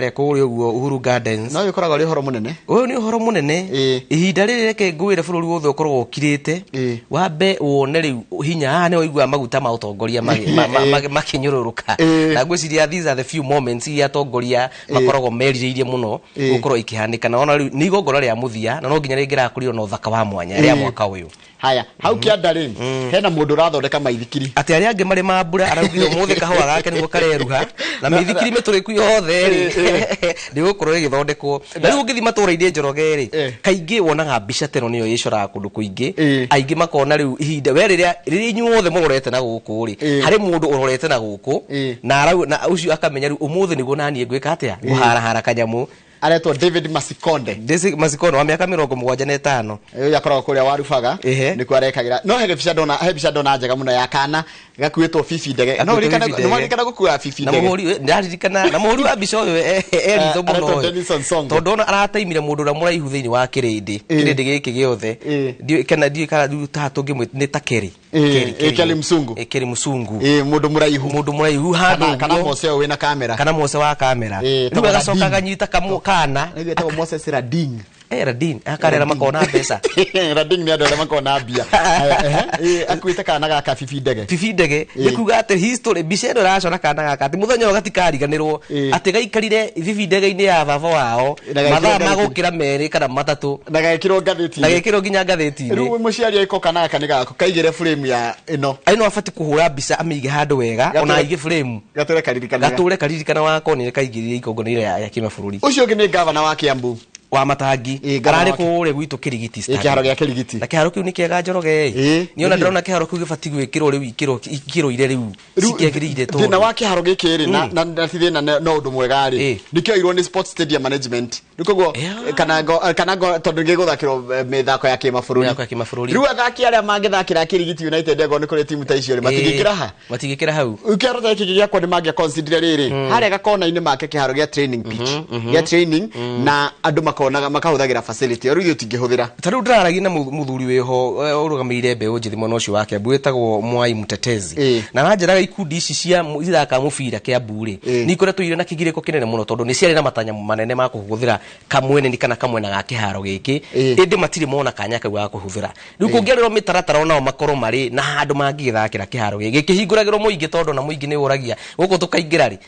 Harĩa kũrĩa ũguo Uhuru Gardens. No ũyũ ũkoragwo ũrĩ ũhoro mũnene. Ũyũ nĩ ũhoro mũnene. Ihinda rĩrĩ reke ngwĩre bũrũri wothe ũkoragwo ũkirĩte. Wambe wone rĩu hinya haha nĩ waigua maguta ma ũtongoria makĩnyũrũrũka. Na ngwĩciria these are the few moments iria atongoria makoragwo merirĩirie mũno gũkorwo ikĩhanĩka. Na ona rĩu nĩ igongona rĩa mũthia na no nginya rĩngĩrakũrirwo na ũthaka wa mwanya rĩa mwaka ũyũ. Haya, hau kĩanda rĩ, hena mũndũ ũrathondeka maithikiri. Atĩ arĩa angĩ marĩ mambura araugire ũmũthĩ kahũa gake nĩguo kareruha na mĩithikiri mĩtũrĩku yothe rĩ nĩgũkorwo ĩgĩthondekwo. Na rĩu ũngĩthiĩ matũra-inĩ Njoroge rĩ, kaingĩ wonaga mbica ta ĩno nĩyo ĩcoraga kũndũ kũingĩ. Aingĩ makona rĩu ihinda we rĩrĩa rĩrĩa inyuothe mũrorete na gũkũ rĩ, harĩ mũndũ ũrorete na gũkũ na arau na ũcio akamenya rĩu ũmũthĩ nĩguo naniĩ ngwĩka atĩa, ngũharahara kanyamũ. Aretwo David Masikonde. David Masikonde wa mĩaka 75. Ũyũ akoragwo kũrĩa Warubaga. Nĩkuo arekagĩra. No he mbica ndona, he mbica ndona njega mũno ya kana gakuĩtwo bibi ndege. Gakuĩtwo No ũririkane, bibi ndege. nĩ waririkana gũkua bibi Na ndege? mũhũri, ndaririkana, na mũhũri wa mbica ũyũ e ritho mũno Aretwo ũyũ. Denison Songo. Tondũ ona arataimire mũndũ ũrĩa mũraihu thĩinĩ wa kĩrĩndĩ. Kĩrĩndĩ gĩkĩ gĩothe. Ndiũĩ kana ndiũĩ kana rĩu ta tũngĩmwĩ-, nĩ ta Kerry. Kerry, Kerry. Kerry Msungu. Kerry Msungu. Mũndũ mũraihu. Mũndũ mũraihu handũ Kana ũguo. Mose ũyũ wĩna kamera. Kana Mose wa kamera. Rĩu Tondũ agacoka Radin. aganyita kana. Nĩguo etagwo Moses Radin. Radin, akarera makona mbeca. Radin nĩ andũ arĩa makona mbia. Akuĩte kana gaka bibi ndege. Bibi ndege. Nĩ kuga atĩ history, mbica ĩno ĩracora kana gaka atĩ mũthenya ũyũ gatikariganĩrwo. Atĩ gaikarire bibi ndege-inĩ ya baba wao, Na gagĩkĩrwo mathaa ma ngathĩti-inĩ. gũkĩra merĩ kana matatũ. Na gagĩkĩrwo ngathĩti-inĩ. Na gagĩkĩrwo nginya ngathĩti-inĩ. Rĩu mũciari agĩko kana gaka nĩ gaku, kaigĩre frame ya ĩno. Aĩ no abatiĩ kũhũra mbica amĩige handũ wega, ona aige frame. Gatũre karirikanaga. Gatũre karirikana wako nĩ kaingĩrire igongona-inĩ rĩa kĩmabũrũri. Ũcio ũngĩ nĩ gavana wa Kiambu. Wa Matangi. Gavana Ararĩ wa kũrĩa gwitũ Kĩrigiti stadium. Kĩharo gĩa Kĩrigiti. Na kĩharo kĩu nĩ kĩega Njoroge. Niĩ ona Nĩkĩ? ndĩrona kĩharo kĩu gĩbatiĩ gwĩkĩrwo rĩu ikĩro iria rĩu Rĩu cikĩagĩrĩire tondũ. Thĩna wa kĩharo gĩkĩ rĩ, na ti thĩna no ũndũ mwega rĩ. Nĩkĩoirwo nĩ Sports Stadium Management. Rĩu koguo, kana ngo, kana ngo, tondũ gĩgũthakĩrwo mĩthako ya kĩmabũrũri. Mĩthako ya kĩmabũrũri. Rĩu athaki arĩa mangĩthakĩra Kĩrigiti United angorwo nĩ kũrĩ timu ta icio rĩ, matingĩkĩra ha? Matingĩkĩra hau. Rĩu kĩharo ta gĩkĩ gĩakwa nĩ mangĩa consider rĩrĩ, harĩa gakona-inĩ make kĩharo gĩa training pitch. Gĩa training, na andũ makonaga, makahũthagĩra facility. Rĩu ithuĩ tũtingĩhũthĩra. Ta rĩu ndĩraragia na mũthuri wĩho, ũrũgamĩrĩire mbeũ njĩthĩ mwena ũcio wa Kiambu, wĩtagwo Mwai Mtetezi. Na aranjĩraga ikundi ici cia ithaka mũbira Kiambu rĩ, nĩ ikoretwo irĩ na kĩgirĩko kĩnene mũno tondũ nĩ ciarĩ na matanya manene ma kũhũthĩra kamwene kana kamwena ga kĩharo gĩkĩ, ĩndĩ matirĩ mona kanya kau ga kũhũthĩra. Rĩu kũngĩarĩrwo mĩtaratara onao makorwo marĩ na handũ mangĩgĩthakĩra kĩharo gĩkĩ, gĩkĩhingũragĩrwo mũingĩ tondũ ona mũingĩ nĩ ũragia gũkũ tũkaingĩra rĩ,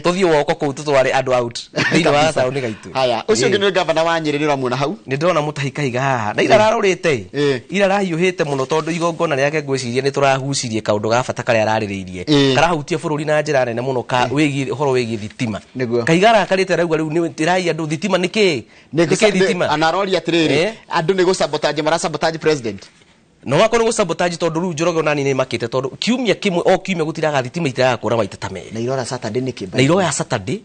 tũthiĩ woko kũu tũtware andũ out thĩinĩ wa gataũni gaitũ. Haya, ũcio ũngĩ nĩ gavana wa Nyĩrĩ, nĩ ũramuona hau? Nĩ ndĩrona Mũtahi Kahiga haha. Na ira ararũrĩte ĩ. Ira arahiũhĩte mũno tondũ igongona rĩake ngwĩciria nĩ tũragucirie kaũndũ ga bata karĩa ararĩrĩirie. Karahutia bũrũri na njĩra nene mũno ka wĩgiĩ ũhoro wĩgiĩ thitima. Kahiga arakarĩte arauga rĩu nĩ ndĩraia andũ thitima nĩ kĩ? Nĩ Nĩ kĩ thitima? Ana aroria atĩrĩrĩ, andũ nĩ gũ-sabotage, mara-sabotage president. No wakorwo nĩ gũ-sabotage tondũ rĩu Njoroge ona niĩ nĩ makĩte tondũ kiumia kĩmwe o kiumia gũtiraga thitima itiraga kũra maita ta merĩ. Na irora Saturday nĩkĩ? Na iroya Saturday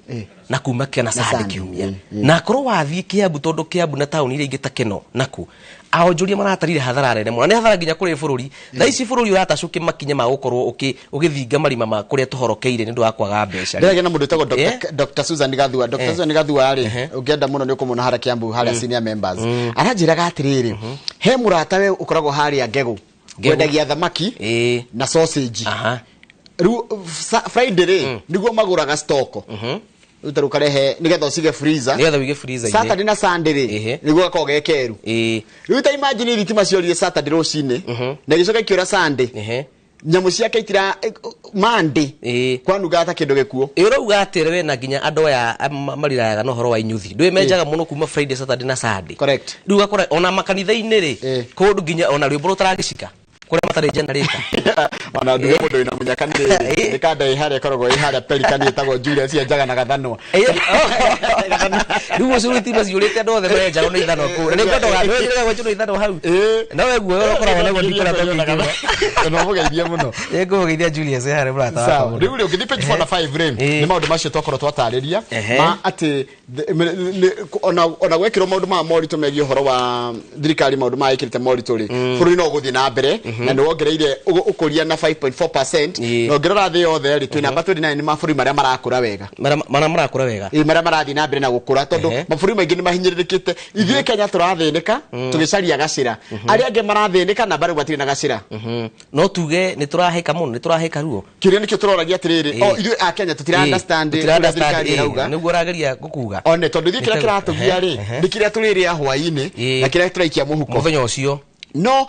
na kuma kĩa na Na Sunday Sunday, kiumia. Na akorwo wathiĩ Kiambu tondũ Kiambu na taũni iria ingĩ ta Keno naku aonjoria maratarire hathara nene mũno. Na nĩ hathara nginya kũrĩ bũrũri. Thaa ici bũrũri ũratacũkia makinya ma gũkorwo ũgĩthinga marima ma kũrĩa tũhorokeire nĩ ũndũ wa kwaga mbeca. Ndĩragia na mũndũ wĩtagwo Doctor Susan Gathua. Doctor Susan Gathua rĩ, ũngĩenda mũno nĩ ũkũmũona harĩa Kiambu, harĩa senior members. Aranjĩraga atĩrĩrĩ, he mũrata we ũkoragwo harĩa Ngegũ, Ngegũ. wendagia thamaki na sausage. Rĩu Friday rĩ, nĩguo magũraga stock. Rĩu ta rĩu karehe nĩgetha ũcige freezer. Nĩgetha ũige freezer-inĩ. Saturday na Sunday rĩ, nĩguo gakoragwo ge keru. Rĩu ta imagine thitima ciorire Saturday rũcinĩ, na igĩcoka ikĩũra Sunday. Nyamũ ciake itira Monday. Kwanungaga ta kĩndũ gĩkuũ. Ĩ ũrauga atĩ we na nginya andũ aya marirayaga na ũhoro wa inyuthi. Ndũĩ menjaga mũno kuma Friday, Saturday na Sunday. Rĩu ũgakora ona makanitha-inĩ rĩ, kũndũ nginya ona rwĩmbo rũtaragĩcika. Kũrĩa matarĩ generator. Ona nduge mũndũ wĩna mũnyaka nĩ rĩrĩ. Nĩ kanda ĩ harĩa ĩkoragwo ĩ harĩa Pelican ĩtagwo Julius yenjaga na gathanwa. Rĩu ũcio thitima ciũrĩte andũ othe marenjagwo nĩ ithanwa kũu. Na nĩ ngwenda ũganĩrĩra gwetwo nĩ ithanwa hau. No we guoya ũkoragwo naguo ndikoretwo ngĩigua. No mũgeithie mũno. Ĩ, ngũmũgeithia Julius harĩ mũrata wakwa Sawa. mũno. Rĩu rĩ, ũngĩthiĩ page 4 na 5 rĩ, nĩ maũndũ macio twakorwo twatarĩria, ma atĩ ona gwekĩrwo maũndũ maya moritũ megiĩ ũhoro wa thirikari, maũndũ maya ĩkĩrĩte moritũ rĩ, bũrũri no ũgũthiĩ na mbere. Na nĩ wongereire ũkũria na 5.4%. Na ũngĩrora thĩ yothe rĩ, twĩ namba 29 nĩ mabũrũri marĩa marakũra wega. Marĩa marakũra wega. Ĩĩ, marĩa marathiĩ na mbere na gũkũra, tondũ mabũrũri maingĩ nĩ mahinyĩrĩrĩkĩte. Ithuĩ Kenya tũrathĩnĩka tũgĩcaria gacĩra, arĩa angĩ marathĩnĩka na bado matirĩ na gacĩra. No tuge nĩ tũrahĩka mũno, nĩ tũrahĩka ruo. Kĩũria nĩkĩo tũroragia atĩrĩrĩ, o ithuĩ a Kenya tũtira understand ũrĩa thirikari ĩrauga. Nĩguo ũrageria gũkuga. One, tondũ ithuĩ kĩrĩa kĩratũgia rĩ nĩ kĩrĩa tũrĩrĩa hwaĩ-inĩ na kĩrĩa tũraikia mũhuko mũthenya ũcio. No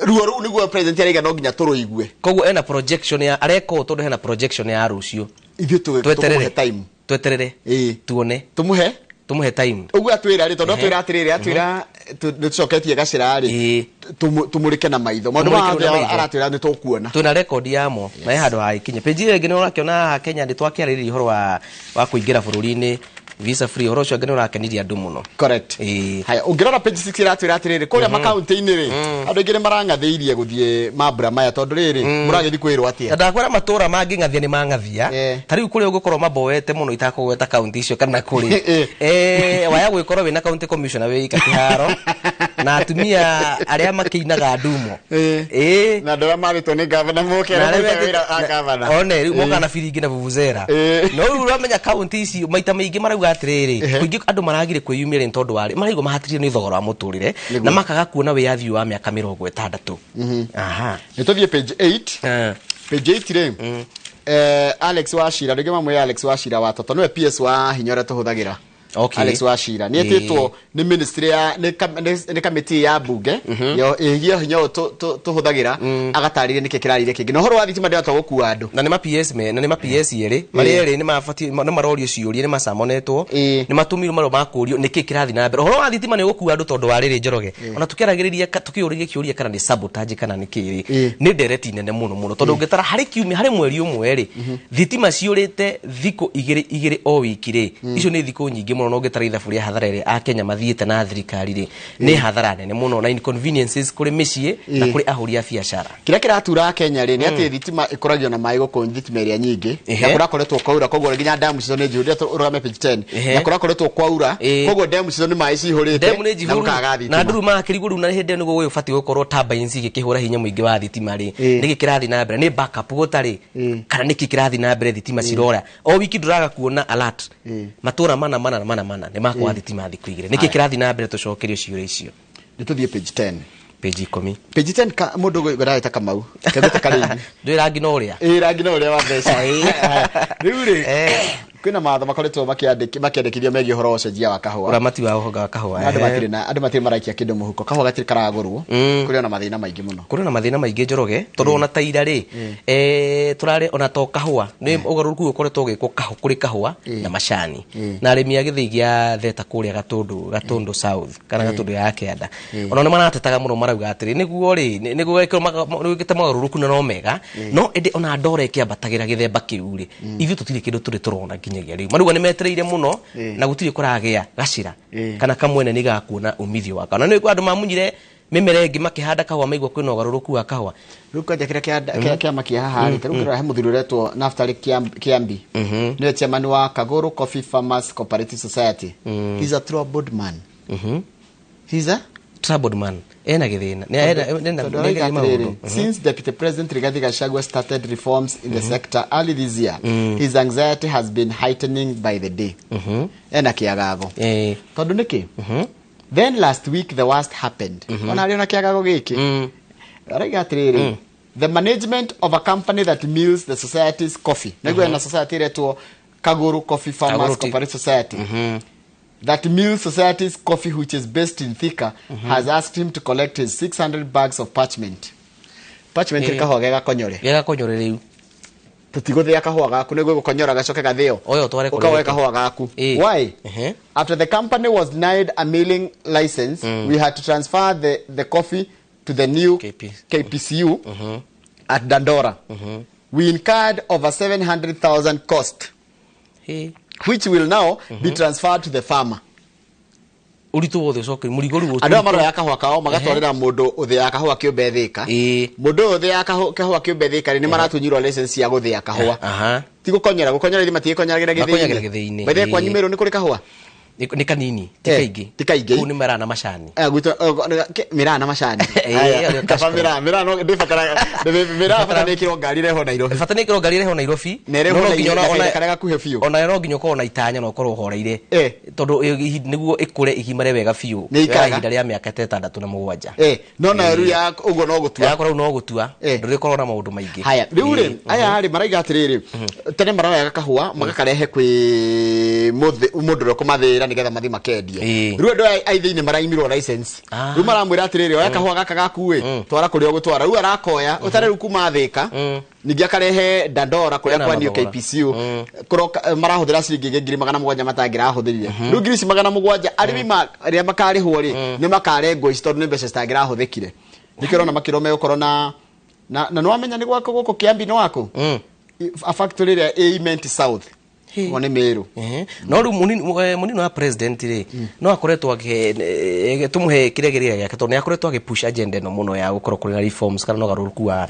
ruo rũu nĩguo president araiga no nginya tũrũigue. Koguo ena projection ya areka ũũ tondũ hena projection ya rũciũ. Ithuĩ tũmũhe time. Tweterere. Tuone. Tũmũhe time. Ũguo atwĩra rĩ, tondũ atwĩra atĩrĩrĩ, atwĩra nĩtũcoketie gacĩra rĩ, tũmũrĩke na maitho. Maũndũ mothe aratwĩra nĩ tũkuona. Twĩna record yamo na he handũ hagĩkinya. Page ĩyo ĩngĩ nĩ ũrakĩona haha Kenya nĩ twakĩarĩrĩria ũhoro wa kũingĩra bũrũri-inĩ visa free, ũhoro ũcio nĩ ũrakenirie andũ mũno. Correct. Haya, ũngĩrora page 6 ĩratwĩra atĩrĩrĩ, kũrĩa makaunti-inĩ rĩ, andũ aingĩ nĩ marang'athĩirie gũthiĩ mambura maya, tondũ rĩrĩ mũragĩthiĩ kwĩrwo atĩa? Ndakwĩra matũra mangĩng'athia nĩ mang'athia. Ta rĩu kũrĩa ũngĩkorwo maboete mũno itakũgweta kaunti icio kana kũrĩ. Waya gwĩkorwo wĩna county commissioner wĩ ika kĩharo na atumia arĩa makĩinaga ndumo. Na andũ arĩa marĩtwo nĩ gavana moke wĩra wa gavana. One rĩu moka na biringi na vuvuzela. No rĩu ũramenya kaunti ici maita maingĩ marauga atĩrĩrĩ, kũingĩ andũ maragire kwĩyumĩria nĩ tondũ warĩ maraigua mahatĩrĩrio nĩ thogora wa mũtũrĩre na makaga kuona wĩyathi wa mĩaka 60. Aha. Nĩ tũthiĩ page 8. Page 8 rĩ, Alex Wachira, rĩngĩ mamwe Alex Wachira wa Toto, nĩwe PS wa hinya ũrĩa tũhũthagĩra. Alex Wachira nĩ etĩtwo nĩ ministry ya nĩ committee ya bunge yo ĩgiĩ hinya ũyũ tũhũthagĩra, agatarĩria nĩkĩ kĩrarire kĩngĩ. Na ũhoro wa thitima ndĩrahota gũkua andũ. Na nĩ ma PS me, na nĩ ma PS erĩ, marĩa erĩ nĩ mabatiĩ, nĩ marorio ciũria, nĩ macamonetwo, nĩ matũmirwo marũa ma kũũrio nĩkĩ kĩrathiĩ na mbere. Ũhoro wa thitima nĩ ũgũkua andũ tondũ wa rĩrĩ Njoroge. Ona tũkĩaragĩrĩria tũkĩũria kĩũria kana nĩ sabotage kana nĩ kĩrĩ. Nĩ ndereti nene mũno mũno tondũ ũngĩtara harĩ kiumia, harĩ mweri ũmwe rĩ, thitima ciũrĩte thikũ igĩrĩ igĩrĩ o wiki rĩ, icio nĩ thikũ nyingĩ mũno, na ũngĩtara ithabu rĩa hathara ĩrĩa Akenya mathiĩte na thirikari rĩ, nĩ hathara nene mũno na inconveniences kũrĩ mĩciĩ na kũrĩ ahũri a biacara. Kĩrĩa kĩratura Kenya rĩ nĩ atĩ thitima ĩkũragio na maĩ gũkũ, thitima ĩrĩa nyingĩ, na kũrakoretwo kwaura, koguo nginya damu cicio nĩ njihũru, ũrũgame page 10, na kũrakoretwo kwaura, koguo damu cicio nĩ maĩ cihũrĩte na gũkaga thitima. Na nduru makĩrigwo rĩu na hĩndĩ ĩyo nĩguo gũbatiĩ gũkorwo turbines igĩkĩhũra hinya mũingĩ wa thitima rĩ, nĩkĩ kĩrathiĩ na mbere, nĩ backup gũtarĩ kana nĩkĩ kĩrathiĩ na mbere, thitima cirora o wiki ndũraga kuona alert matũra mana mana mana mana nĩ makwaga thitima thikũ igĩrĩ, nĩkĩ kĩrathiĩ na mbere, tũcokerio ciũria icio. Nĩ tũthiĩ page 10. Page 10. Page 10 ka mũndũ ũragĩta Kamau kethete Karĩithi. Ndũĩ rangi no ũrĩa? Ĩĩ, rangi no ũrĩa wa mbeca. Rĩu rĩ, kwĩna mawatho makoretwo makĩandĩkithio megiĩ ũhoro wa ũcenjia wa kahũa. Ũramati wa ũhonga wa kahũa. Andũ matirĩ maraikia kĩndũ mũhuko, kahũa gatirĩ karagũrwo. Kũrĩ ona mathĩna maingĩ mũno. Kũrĩ ona mathĩna maingĩ Njoroge, tondũ ona ta ira rĩ, tũrarĩ ona to kahũa, nĩ ũgarũrũku ũkoretwo ũgĩkwo kũrĩ kahũa na macani. Na arĩmi a gĩthĩi gĩa Theta kũrĩa Gatũndũ South kana Gatũndũ ya Kĩanda. Ona nĩ maratetaga mũno marauga atĩrĩ, nĩguo rĩ, nĩguo gwĩkĩte mogarũrũku na no mega, no ĩndĩ ona ndora ĩkĩambatagĩra gĩthemba kĩu rĩ, ithuĩ tũtirĩ kĩndũ tũrĩ tũrona nginyagia rĩu. Marauga nĩ metereire mũno na gũtirĩ kũragĩa gacĩra kana kamwene nĩ gakuona umithio wa kahũa. Na nĩ andũ mamunyire mĩmera ĩngĩ makĩhanda kahũa maigua kwĩna ũgarũrũku wa kahũa. Rĩu kwanja kĩrĩa kĩama kĩa haha rĩ, ta rĩu kĩrora he mũthuri ũretwo Naftali Kiambi, nĩwe chairman wa Kagoro Coffee Farmers Cooperative Society. He's a troubled man. He's a troubled man. Ena gĩthĩna. Since Deputy President Rigathi Gachagua started reforms in the sector early this year, his anxiety has been heightening by the day. Ena kĩagago. Tondũ nĩkĩ? Then last week the worst happened. Ona arĩ ona kĩagago gĩkĩ. Araiga atĩrĩrĩ, the management of a company that mills the society's coffee. Nĩguo ena society ĩretwo Kagoro Coffee Farmers Cooperative Society. That Mill Society's coffee, which is based in Thika, has asked him to collect his 600 bags of parchment. Parchment mm. Kahũa gagakonyore. Gagakonyore rĩu. Tũtigũthĩa kahũa gaku nĩguo gũkonyora gacoke gathĩo. Oyo tware kũrĩa. Ũkaoe kahũa gaku. Why? After the company was denied a milling license, we had to transfer the coffee to the new KPCU at Dandora. We incurred over 700,000 cost. Which will now be transferred to the farmer. Uritu wothe ucoke murigo ruo. Andũ aya maroya kahũa kao magatwarĩra mũndũ ũthĩaga kahũa kĩũmbe Thika. Mũndũ ũyũ ũthĩaga kahũa kĩũmbe Thika rĩ nĩ maratunyirwo license ya gũthĩa kahũa. Ti gũkonyora, gũkonyora ithe matigĩkonyeragĩra gĩthĩinĩ. By the way, kwanyu Meru nĩ kũrĩ kahũa? Nĩ kanini, ti kaingĩ. Ti kaingĩ. Kũu nĩ mĩraa na macani. Gwitũ mĩraa na macani. Ĩĩ, Kaba mĩraa, mĩraa no ndĩbataraga, mĩraa bata nĩ ĩkĩrwo ngari ĩrehwo Nairobi. Bata nĩ ĩkĩrwo ngari ĩrehwo Nairobi. Na ĩrehwo No no nginya na kahinda karĩa gakuhĩ biũ. Ona no nginya ũkorwo na itanya na ũkorwo ũhoreire. Tondũ nĩguo ĩkũre ĩgimare wega biũ. Nĩ ĩikaraga. Ihinda rĩa mĩaka ta 6 na 7. No na rĩu ya ũguo no gũtua. Yakorwo rĩu no gũtua. Ndũrĩkorwo na maũndũ maingĩ. Haya, rĩu rĩ, aya rĩ maraiga atĩrĩrĩ, tene maroyaga kahũa magakarehe kwĩ mũndũ ũrĩa ũkũmathĩĩra nĩgetha mathiĩ makendie. Rĩu andũ aya a thĩinĩ maraimirwo license. Rĩu maramwĩra atĩrĩrĩ, oya kahũa gaka gaku ĩ, twara kũrĩa ũgũtwara. Rĩu arakoya, ũtarĩ rĩu kuma Thĩka, ningĩ akarehe Dandora kũrĩa Kwĩna kwa New mathogora. KPCU, kũroka, marahũthĩra ciringi ingĩ 700,000 matangĩrahũthĩrire. Rĩu ngiri ici 700 arĩmi arĩa makarĩhwo rĩ, nĩ makarengwo ici tondũ nĩ mbeca citangĩrahũthĩkire. Nĩkĩo ũrona makĩrwo megũkorwo na nĩwamenya nĩ gwakũ gũkũ Kĩambi nĩ waku? A factory ĩrĩa ĩ Imenti South. Ho nĩ Meru. No rĩu mũnini wa president rĩ, no akoretwo tũmũhe kĩrĩa kĩrĩa gĩake, tondũ nĩ akoretwo agĩ push agenda ĩno mũno ya gũkorwo kũrĩ na reforms kana ũgarũrũku wa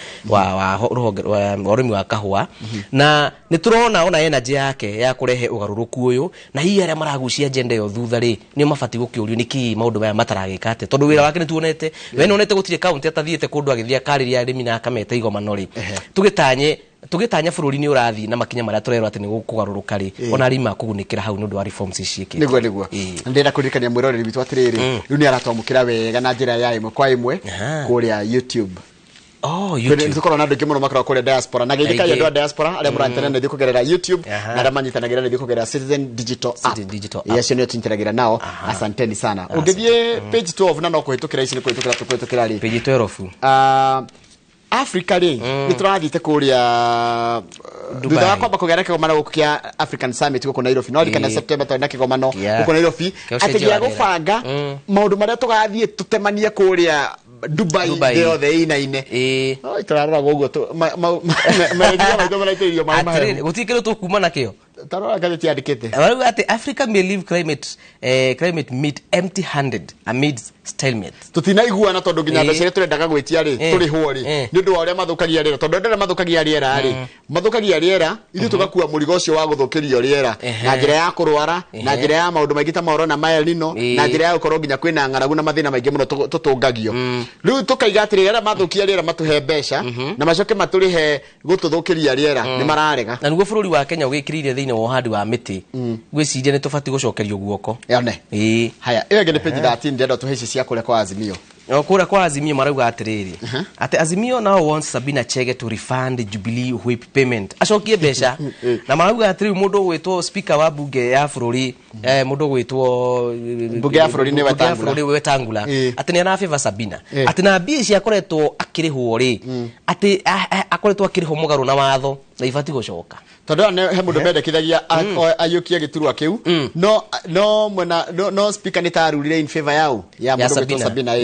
rũhonge wa ũrĩmi wa kahũa. Na nĩ tũrona ona energy yake ya kũrehe ũgarũrũku ũyũ, na hihi arĩa maragucia agenda ĩyo thutha rĩ, nĩo mabatiĩ gũkĩũrio nĩkĩ maũndũ maya mataragĩka atĩa, tondũ wĩra wake nĩ tuonete. We nĩwonete gũtirĩ county atathiĩte kũndũ agĩthiĩ akarĩria arĩmi na akameta igomano rĩ. Tũgĩtanya bũrũri nĩ ũrathiĩ na makinya marĩa tũrerwo atĩ nĩ gũkũgarũrũka rĩ, ona arĩmi makũgunĩkĩra hau nĩ ũndũ wa reforms ici ciĩkĩtwo. Nĩguo, nĩguo. Ndĩrenda kũririkania mwĩroreri witũ atĩrĩrĩ, rĩu nĩ aratwamũkĩra wega na njĩra ya ĩmwe kwa ĩmwe kũrĩa YouTube. Oh, Kwĩna YouTube. nĩ tũkoragwo na andũ aingĩ mũno makoragwo kũrĩa diaspora. Na geithĩkai Aingĩ. andũ a diaspora arĩa mũranyitanĩra na ithuĩ kũgerera YouTube, na arĩa manyitanagĩra na ithuĩ kũgerera Citizen Digital App. Citizen Digital App. Ĩĩ, acio nĩo tũnyitanagĩra nao. Asanteni sana. Ũngĩthiĩ page 12 na no kũhĩtũkĩra ici nĩ kũhĩtũkĩra tũkũhĩtũkĩra rĩ. Page 12. Africa rĩ, nĩ tũrathiĩte kũrĩa, Dubai. thutha wa kwamba kũgĩa na kĩgomano gũkũ kĩa African Summit gũkũ Nairobi. No ririkana September twarĩ na kĩgomano gũkũ Nairobi, Kĩa atĩ ũcenjia gĩa wa rĩera. gũbanga maũndũ marĩa tũgathiĩ tũtemanie kũrĩa Dubai, Dubai. thĩ yothe ĩinaine. Oi, tũrarora ũguo meciria maitũ maraitĩrĩrio maĩ Atĩrĩrĩ, mahehu. gũtirĩ kĩndũ tũkuma nakĩo. Tarora ngathĩti yandĩkĩte. Marauga atĩ Africa may leave climate meet empty-handed amidst stalemate. Tũtinaiguana tondũ nginya mbeca iria tũrendaga gwĩtia rĩ, tũrĩhwo rĩ, nĩ ũndũ wa ũrĩa mathũkagia rĩera. Tondũ andũ arĩa mathũkagia rĩera rĩ, mathũkagia rĩera, ithuĩ tũgakua mũrigo ũcio wa gũthũkĩrio rĩera na njĩra ya kũrwara, na njĩra ya maũndũ maingĩ ta maũrona ma El Nino, na njĩra ya gũkorwo nginya kwĩna ng'aragu na mathĩna maingĩ mũno tũtũngagio. Rĩu tũkaiga atĩrĩrĩ, arĩa mathũkia rĩera matũhe mbeca, na macoke matũrĩhe gũtũthũkĩria rĩera, nĩ mararega. Na nĩguo bũrũri wa Kenya ũgĩkĩrĩire thĩinĩ wa ũhandi wa mĩtĩ, ngwĩciria nĩ tũbatiĩ gũcokerio guoko. Yone. Haya, ĩyo ĩngĩ nĩ page 13, ndĩrenda tũhe ici cia kũrĩa kwa Azimio. O kũrĩa kwa Azimio marauga atĩrĩrĩ, atĩ Azimio now wants Sabina Chege to refund Jubilee whip payment. Acokie mbeca. Na marauga atĩ rĩu mũndũ ũgwĩtwo speaker wa bunge ya bũrũri, mũndũ ũgwĩtwo Bunge ya bũrũri nĩ Bunge ya Wetangula. bũrũri Wetangula. Atĩ nĩ arafavor Sabina. Atĩ na mbia ici akoretwo akĩrĩhwo rĩ, atĩ akoretwo akĩrĩhwo mũgarũ na watho na ibatiĩ gũcoka. Tondũ aya he mũndũ mendekithagia aiyũkie gĩturwa kĩu. No, no mwena, no, no speaker nĩ ta arurire in favor yao, ya Ya mũndũ ũgwĩtwo Sabina. Sabina,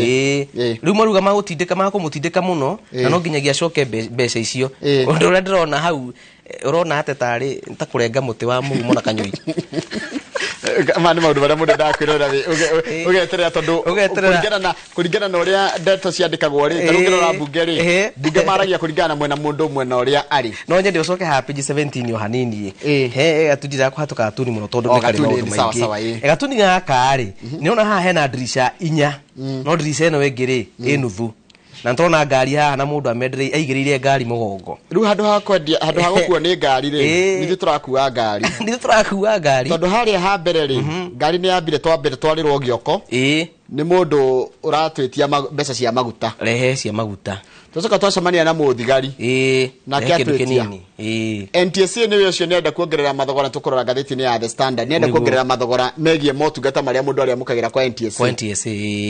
Rĩu maruga makũmũtindĩka mũno, na no nginyagia acoke mbeca icio. Ũndũ ũrĩa ndĩrona hau, ũrona atĩ tarĩ ta kũrenga mũtĩ wa mũgumo na kanyũi. Ma nĩ maũndũ marĩa mũndũ endaga kwĩrorera ũgeterera tondũ Ũgeterera. kũringana na ũrĩa ndeto ciandĩkagwo rĩ, ta rĩu ũngĩrora mbunge rĩ, mbunge maragia kũringana na mwena mũndũ ũmwe na ũrĩa arĩ. No nyende ũcoke haha page 17 o hanini. He gatuni ndakũhatũka gatuni mũno tondũ O, nĩ karĩ gatuni maũndũ nĩ sawa, maingĩ. sawa, Gatuni gaka rĩ, nĩona haha hena ndirica inya. No ndirica ĩno ĩngĩ rĩ, ĩ nuthu. Na nĩtũrona ngari haha na mũndũ aigĩrĩire ngari mũgongo. Rĩu handũ ha kwendia, handũ ha gũkuo nĩ ngari rĩ, nithuĩ tũrakua ngari. Nithuĩ tũrakua ngari. Tondũ harĩa ha mbere rĩ, ngari nĩ yambire twambere twarĩrwo gĩoko. Nĩ mũndũ ũratwĩtia mbeca cia maguta. Rehe cia maguta. Twacoka twacemania na mũthigari. Nake Rehe kĩndũ atwĩtia. kĩnini. NTSA nĩwe ũcio nĩenda kuongerera mathogora, tũkũrora ngathĩti-inĩ ya The Standard. Nĩenda kuongerera mathogora megiĩ motungata marĩa mũndũ arĩamũkagĩra kwa NTSA. Kwa NTSA.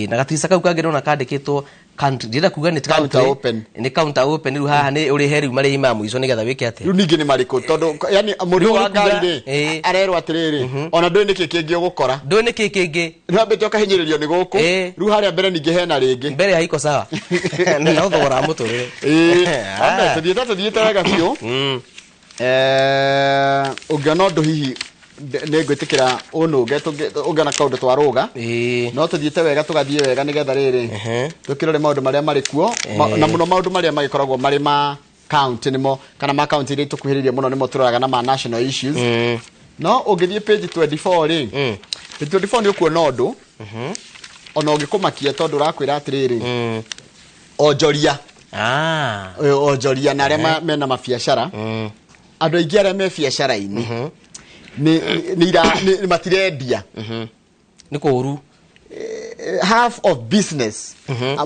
Na gatirica kau kangĩ ndĩrona kandĩkĩtwo country. Ndĩrenda kuga nĩ Counter country. open. Nĩ counter open. Rĩu haha nĩ ũrĩhe rĩu marĩhi ma mũico nĩgetha wĩke atĩa? Rĩu ningĩ nĩ marĩkũ? Tondũ, yani, mũndũ Rĩu wa nĩ kuga, ngari rĩ, arerwo atĩrĩrĩ, ona ndũĩ nĩkĩ kĩngĩ ũgũkora. Ndũĩ nĩkĩ kĩngĩ? Nĩ wambĩte ũkahinyĩrĩrio nĩ gũkũ. Rĩu harĩa mbere ningĩ hena rĩngĩ. Mbere haiko sawa. Na thogora wa mũtũrĩre. Ambe, tũthiĩte wega biũ. Ũngĩona ũndũ hihi nĩ ngwĩtĩkĩra ũnũnge, ũngĩona kaũndũ twarũga. No tũthiĩte wega, tũgathiĩ wega nĩgetha rĩrĩ, tũkĩrore maũndũ marĩa marĩ kuo, na mũno maũndũ marĩa magĩkoragwo marĩ ma county nĩmo, kana ma county iria itũkuhĩrĩirie mũno nĩmo tũroraga na ma national issues. No ũngĩthiĩ page 24 rĩ, Page 24 nĩ ũkuona ũndũ ona ũngĩkũmakia tondũ ũrakwĩra atĩrĩrĩ onjoria onjoria na arĩa mena mabiacara andũ aingĩ arĩa me biacara-inĩ nĩ matirendia nĩ kũũru half of business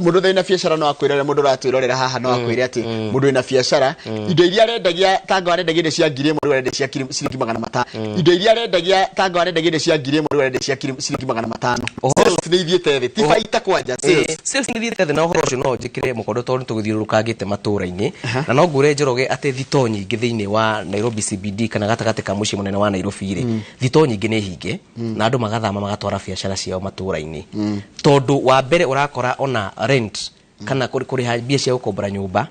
mundu thina biacara no akwire mundu ratwirorera haha no akwire ati mundu wina biacara indo iria arendagia tanga arendagia indo cia 1000 rĩu arendagia cia ciringi 500 indo iria arendagia tanga arendagia indo cia 1000 rĩu arendagia cia ciringi 500 sales nĩ ithiĩte thĩ ti baita kwanja sales nĩ ithiĩte thĩ na ũhoro ũcio no njĩkĩre mũkondo tondũ tũgĩthiũrũrũkangĩte matũũra-inĩ na no ngũre Njoroge atĩ thitoo nyingĩ thĩinĩ wa Nairobi CBD kana gatagatĩ ka mũciĩ mũnene wa Nairobi rĩ thitoo nyingĩ nĩ hinge na andũ magathama magatwara biacara ciao matũũra-inĩ tondu wa mbere urakora ona rent kana kuriha mbia cia gukombora nyumba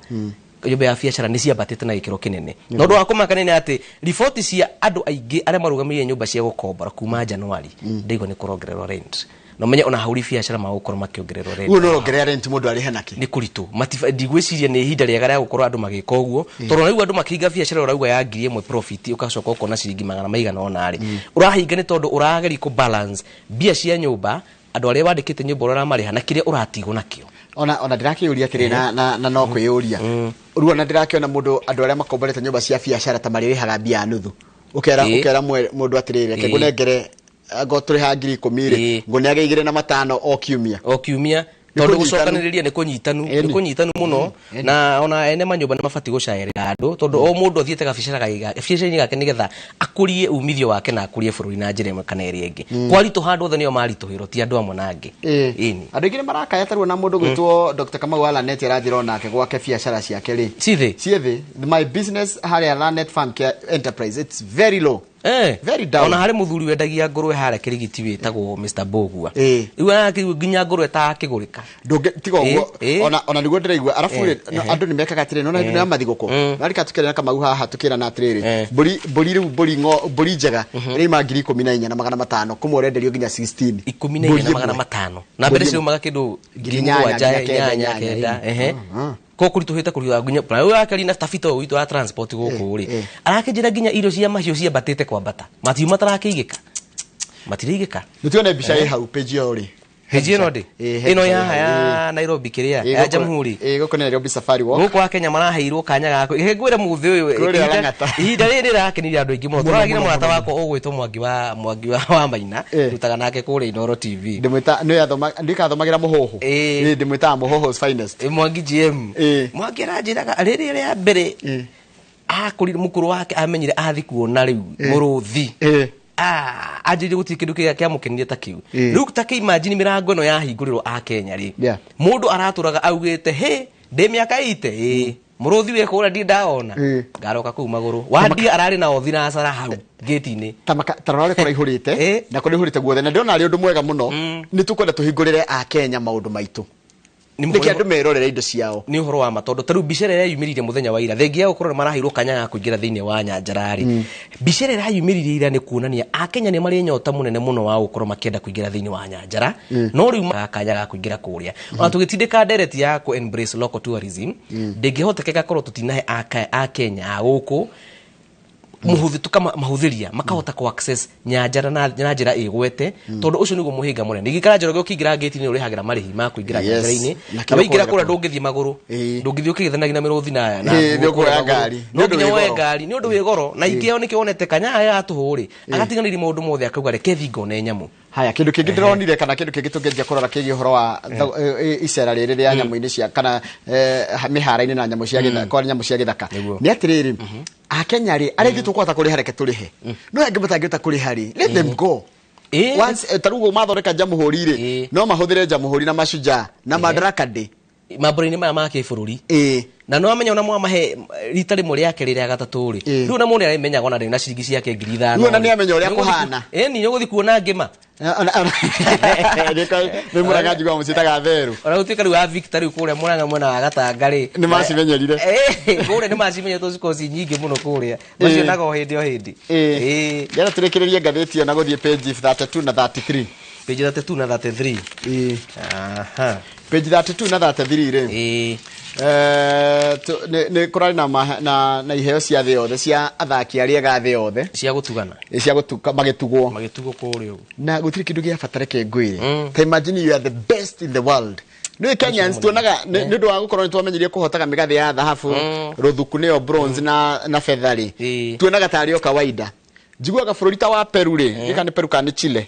nyumba ya biacara ni ciambatĩte na gĩkĩro kĩnene no ũndũ wa kũmakania nĩ atĩ riboti cia andũ aingĩ arĩa marũgamĩrĩire nyũmba cia gũkombora kuma January ndaigua nĩ kũrongererwo rent no menye ona hauri biacara magũkorwo makĩongererwo rent ũguo no rongerera rent mũndũ arĩhe nakĩ nĩ kũritũ ndigwĩciria nĩ ihinda rĩega rĩa gũkorwo andũ magĩka ũguo tondũ rĩu andũ makĩhinga biacara ũrauga ya 1000 profit ũgacoka ũkona ciringi magana maigana ũna rĩ ũrahinga nĩ tondũ ũrageria kũ balance mbia cia nyũmba andũ arĩa wandĩkĩte nyũmba ũramarĩha na kĩrĩa ũratigwo nakĩo ona ndĩrakĩũria atĩrĩ na no kwĩyũria rĩu ona ndĩrakĩona mũndũ andũ arĩa makomborete nyũmba cia biacara ta marĩrĩhaga mbia ya nuthu ũkera mũndũ atĩrĩrĩ reke ngũnengere ngo tũrĩha 10,000 rĩ ngũneage 2,500 o kiumia tondu gucokaniriria ni kunyitanu muno na ona ene manyumba ni mabati gucaerera andu tondu o mundu athiete gabiacara gabiacara-inĩ gake nigetha akurie umithio wake na akurie bururi na njira ĩmwe kana ĩrĩa ĩngĩ kwaritũ handũ othe nĩo maritũhĩrwo ti andũ amwe na angĩ ĩni andũ aingĩ nĩ marakaya tarĩu na mũndũ gwĩtwo Dr. Kamau wa Lanet aranjĩra onake gwake biacara ciake rĩ ciĩ thĩ my business harĩa Lanet Farm Care Enterprise it's very low very down. Ona harĩ mũthuri wendagia ngũrwe harĩa Kĩrigiti wĩtagwo Mr. Bogua rĩu arakĩigua nginya ngũrwe ta akĩgũrĩka tiga ũguo ona nĩguo ndĩraigua arabu rĩ andũ nĩ mekaga atĩrĩ nona hĩndĩ ya mathigũkũ narika tukĩra na Kamau haha tukĩrana atĩrĩrĩ mbũri rĩu mbũri njega ĩraima 14,500 kũmwe ũrenderio nginya 16 14,500 na mbere ciumaga kĩndũ 7,000 8,900 ehe ko kurituhite kuriha nginya ũyũ akĩri na tabita ũyũ witũ wa transport gũkũ rĩ arakĩnjĩra nginya irio cia mahiũ ciambatĩte kwambata matiu matarakĩigĩka matiraigĩka nĩtuone mbica ĩ hau page ĩyo rĩ page ĩno ndĩ ĩno yaha ya Nairobi kĩrĩa ya Jamhuri gũkũ nĩ Nairobi Safari Walk gũkũ wa Kenya maraheirwo kanya gako ihe ngwĩra mũthĩ ũyũ ihinda rĩrĩ rĩrakenirie andũ aingĩ mũno tũragire mũrata wakwa ũgwĩtwo Mwangi wa Maina rutaga nake kũrĩa Inooro TV ndĩmwĩta ndĩkathomagĩra Mũhũhũ ndĩmwĩtaga Mũhũhũ's finest Mwangi GM Mwangi aranjĩraga rĩrĩ rĩa mbere akũrire mũkũrũ wake amenyire athi kuona rĩu mũrũthi anjĩrire gũtirĩ kĩndũ kĩrĩa kĩamũkenirie ta kĩu rĩu ta kĩ imagine mĩrango ĩno yahingũrĩrwo a Kenya rĩ mũndũ aratũraga augĩte hĩ ndĩ mĩaka 80 mũrũthi wĩ kũrĩa ndirĩ ndaona ngaroka kũu magũrũ wandia ararĩ na othi na acara hau gate-inĩ ta rora ũrĩa kũraihũrĩte na kũraihũrĩte guothe na ndĩrona arĩ ũndũ mwega mũno nĩ tũkwenda tũhingũrĩre a Kenya maũndũ maitũ nĩkĩ andũ merorere indo ciao nĩ ũhoro wa ma tondũ ta rĩu mbica ĩrĩa ĩrayumĩrire mũthenya wa ira thengia ya gũkorwo nĩ maraheirwo kanya ga kũingĩra thĩinĩ wa nyanjara rĩ mbica ĩrĩa ĩrayumĩrire ira nĩ kuonania akenya nĩ marĩ nyota mũnene mũno wa gũkorwo makĩenda kũingĩra thĩinĩ wa nyanjara no rĩu kanya ga kũingĩra kũrĩa ona tũgĩtindĩka ndereti ya kũ embrace local tourism ndĩngĩhotekeka korwo tũtinahe akenya a gũkũ mahũthĩria makahota ku access nyanjara na njĩra ĩgwete tondũ ũcio nĩguo mũhĩnga mũnene ingĩkara Njoroge ũkĩingĩra gate-inĩ ũrĩhagĩra marĩhi ma kũingĩra nyanjara-inĩ na waingĩra kũrĩa ndũngĩthiĩ magũrũ ndũngĩthiĩ ũkĩgĩthanagia na mĩrũthi na no nginya woe ngari nĩ ũndũ wĩ goro na ingĩ nĩkĩo wonete kanya ga tũhũ rĩ agatiganĩria maũndũ mothe akauga reke thiĩ ngone nyamũ haya kindu kingi ndironire kana kindu kingi tungenjia kurora kigie uhoro wa icera riri ria nyamu-ini cia kana mihara-ini na nyamu cia githaka kwa nyamu cia githaka ni atiriri akenya ri aria ithuĩ tũkũhota kũrĩha reke tũrĩhe no angĩ matangĩhota kũrĩha rĩ let them go once ta rĩu mathondeka Jamhuri rĩ no mahũthĩre Jamhuri na Mashujaa na Madaraka Day mambura-inĩ maya ma kĩbũrũri na no amenya ona mwamahe rita rĩmwe rĩake rĩrĩa gatatũ rĩ rĩu ona mũndũ nĩamenyaga ona ndarĩ na ciringi ciake 5,000 rĩu ona nĩamenya ũrĩa kũhana ĩni nĩũgũthiĩ kuona ngĩma nĩ Mũrang'a njiguaga mũciĩtaga therũ ona gũtuĩka rĩu wa Victor rĩu kũrĩa Mũrang'a mwena wa Gatanga rĩ nĩ macimenyerire kũrĩa nĩ macimenyerete cikorwo ci nyingĩ mũno kũrĩa macionaga o hĩndĩ o hĩndĩ nĩgetha tũrĩkĩrĩrie ngathĩti ĩyo na gũthiĩ page 32 na 33 Page 32 na 33. Ĩĩ. Aha. Page 32 na 33 rĩ. Ĩĩ. Nĩ kũrarĩ na iheo cia thĩ yothe cia athaki arĩa ega thĩ yothe cia gũtugana, cia gũtuka magĩtugwo magĩtugwo kũrĩa ũguo. Na gũtirĩ kĩndũ gĩa bata, reke ngwĩre. Ta imagine you are the best in the world. Nĩ Kenyans tuonaga nĩ ũndũ wa gũkorwo nĩ twamenyerie kũhotaga mĩgathĩ ya thahabu, rũthuku nĩyo bronze na betha rĩ, tuonaga tarĩ o kawaida. Njiguaga bũrũri ta wa Peru rĩ, gĩka nĩ Peru kana nĩ Chile,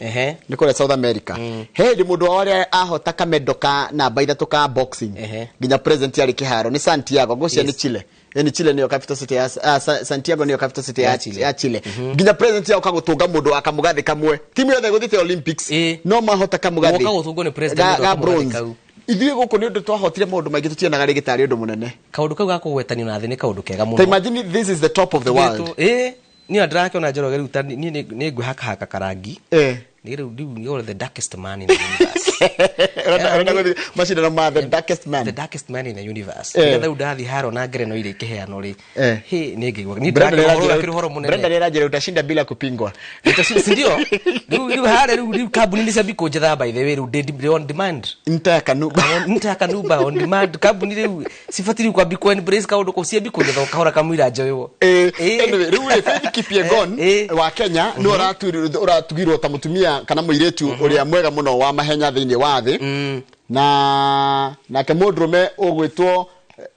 nĩ kũrĩa South America, he hĩndĩ mũndũ wao ũrĩa ahota kamendo ka namba 3 ka boxing, nginya president yarĩ kĩharo nĩ Santiago, ngũcia nĩ Chile. Nĩ Chile nĩyo capital city ya Santiago nĩyo capital city ya Chile. Nginya president yao kagũtũnga mũndũ wa kamũgathĩ kamwe, timu yothe gũthiĩte Olympics no mahota kamũgathĩ Gwoka gũtũngwo nĩ president ga kamũgathĩ bronze. Kau. Ithuĩ gũkũ nĩ ũndũ twahotire maũndũ maingĩ tũtionaga rĩngĩ tarĩ ũndũ mũnene. Kaũndũ kau ga kũgwetanio na thĩ nĩ kaũndũ kega mũno. Ta imagine this is the top of the world. Ĩĩ, niĩ ndĩrakĩona Njoroge rĩu ta niĩ nĩ ngwĩhakahaka karangi. Nĩ rĩu rĩu nĩ the darkest man in the universe. Ũrenda gũthiĩ macindano ma the darkest man. The darkest man in the universe. Nĩgetha rĩu ndathiĩ haro na ngereno iria ikĩheanwo rĩ. Hĩ, nĩ ngĩigua. Niĩ ndĩrakĩona ũhoro ũkĩrĩ ũhoro mũnene. Brenda nĩaranjĩra utashinda bila kupingwa. Si ndio? Rĩu harĩa rĩu kambuni nĩ ciambi kũnjetha, by the way, rĩu ndĩ on demand. Nta Kanuba. Nta Kanuba on demand. Kambuni rĩu cibatiĩ rĩu kwambi ku embrace kaũndũ kau, ciambi kũnjetha o kahora kamũira njoywo. Anyway, rĩu rĩ, Faith Kipyegon wa Kenya nĩ ũratugirwo ta mũtumia kana mũirĩtu ũrĩa mwega mũno wa mahenya thĩinĩ wa thĩ, na nake mũndũrũme ũgwĩtwo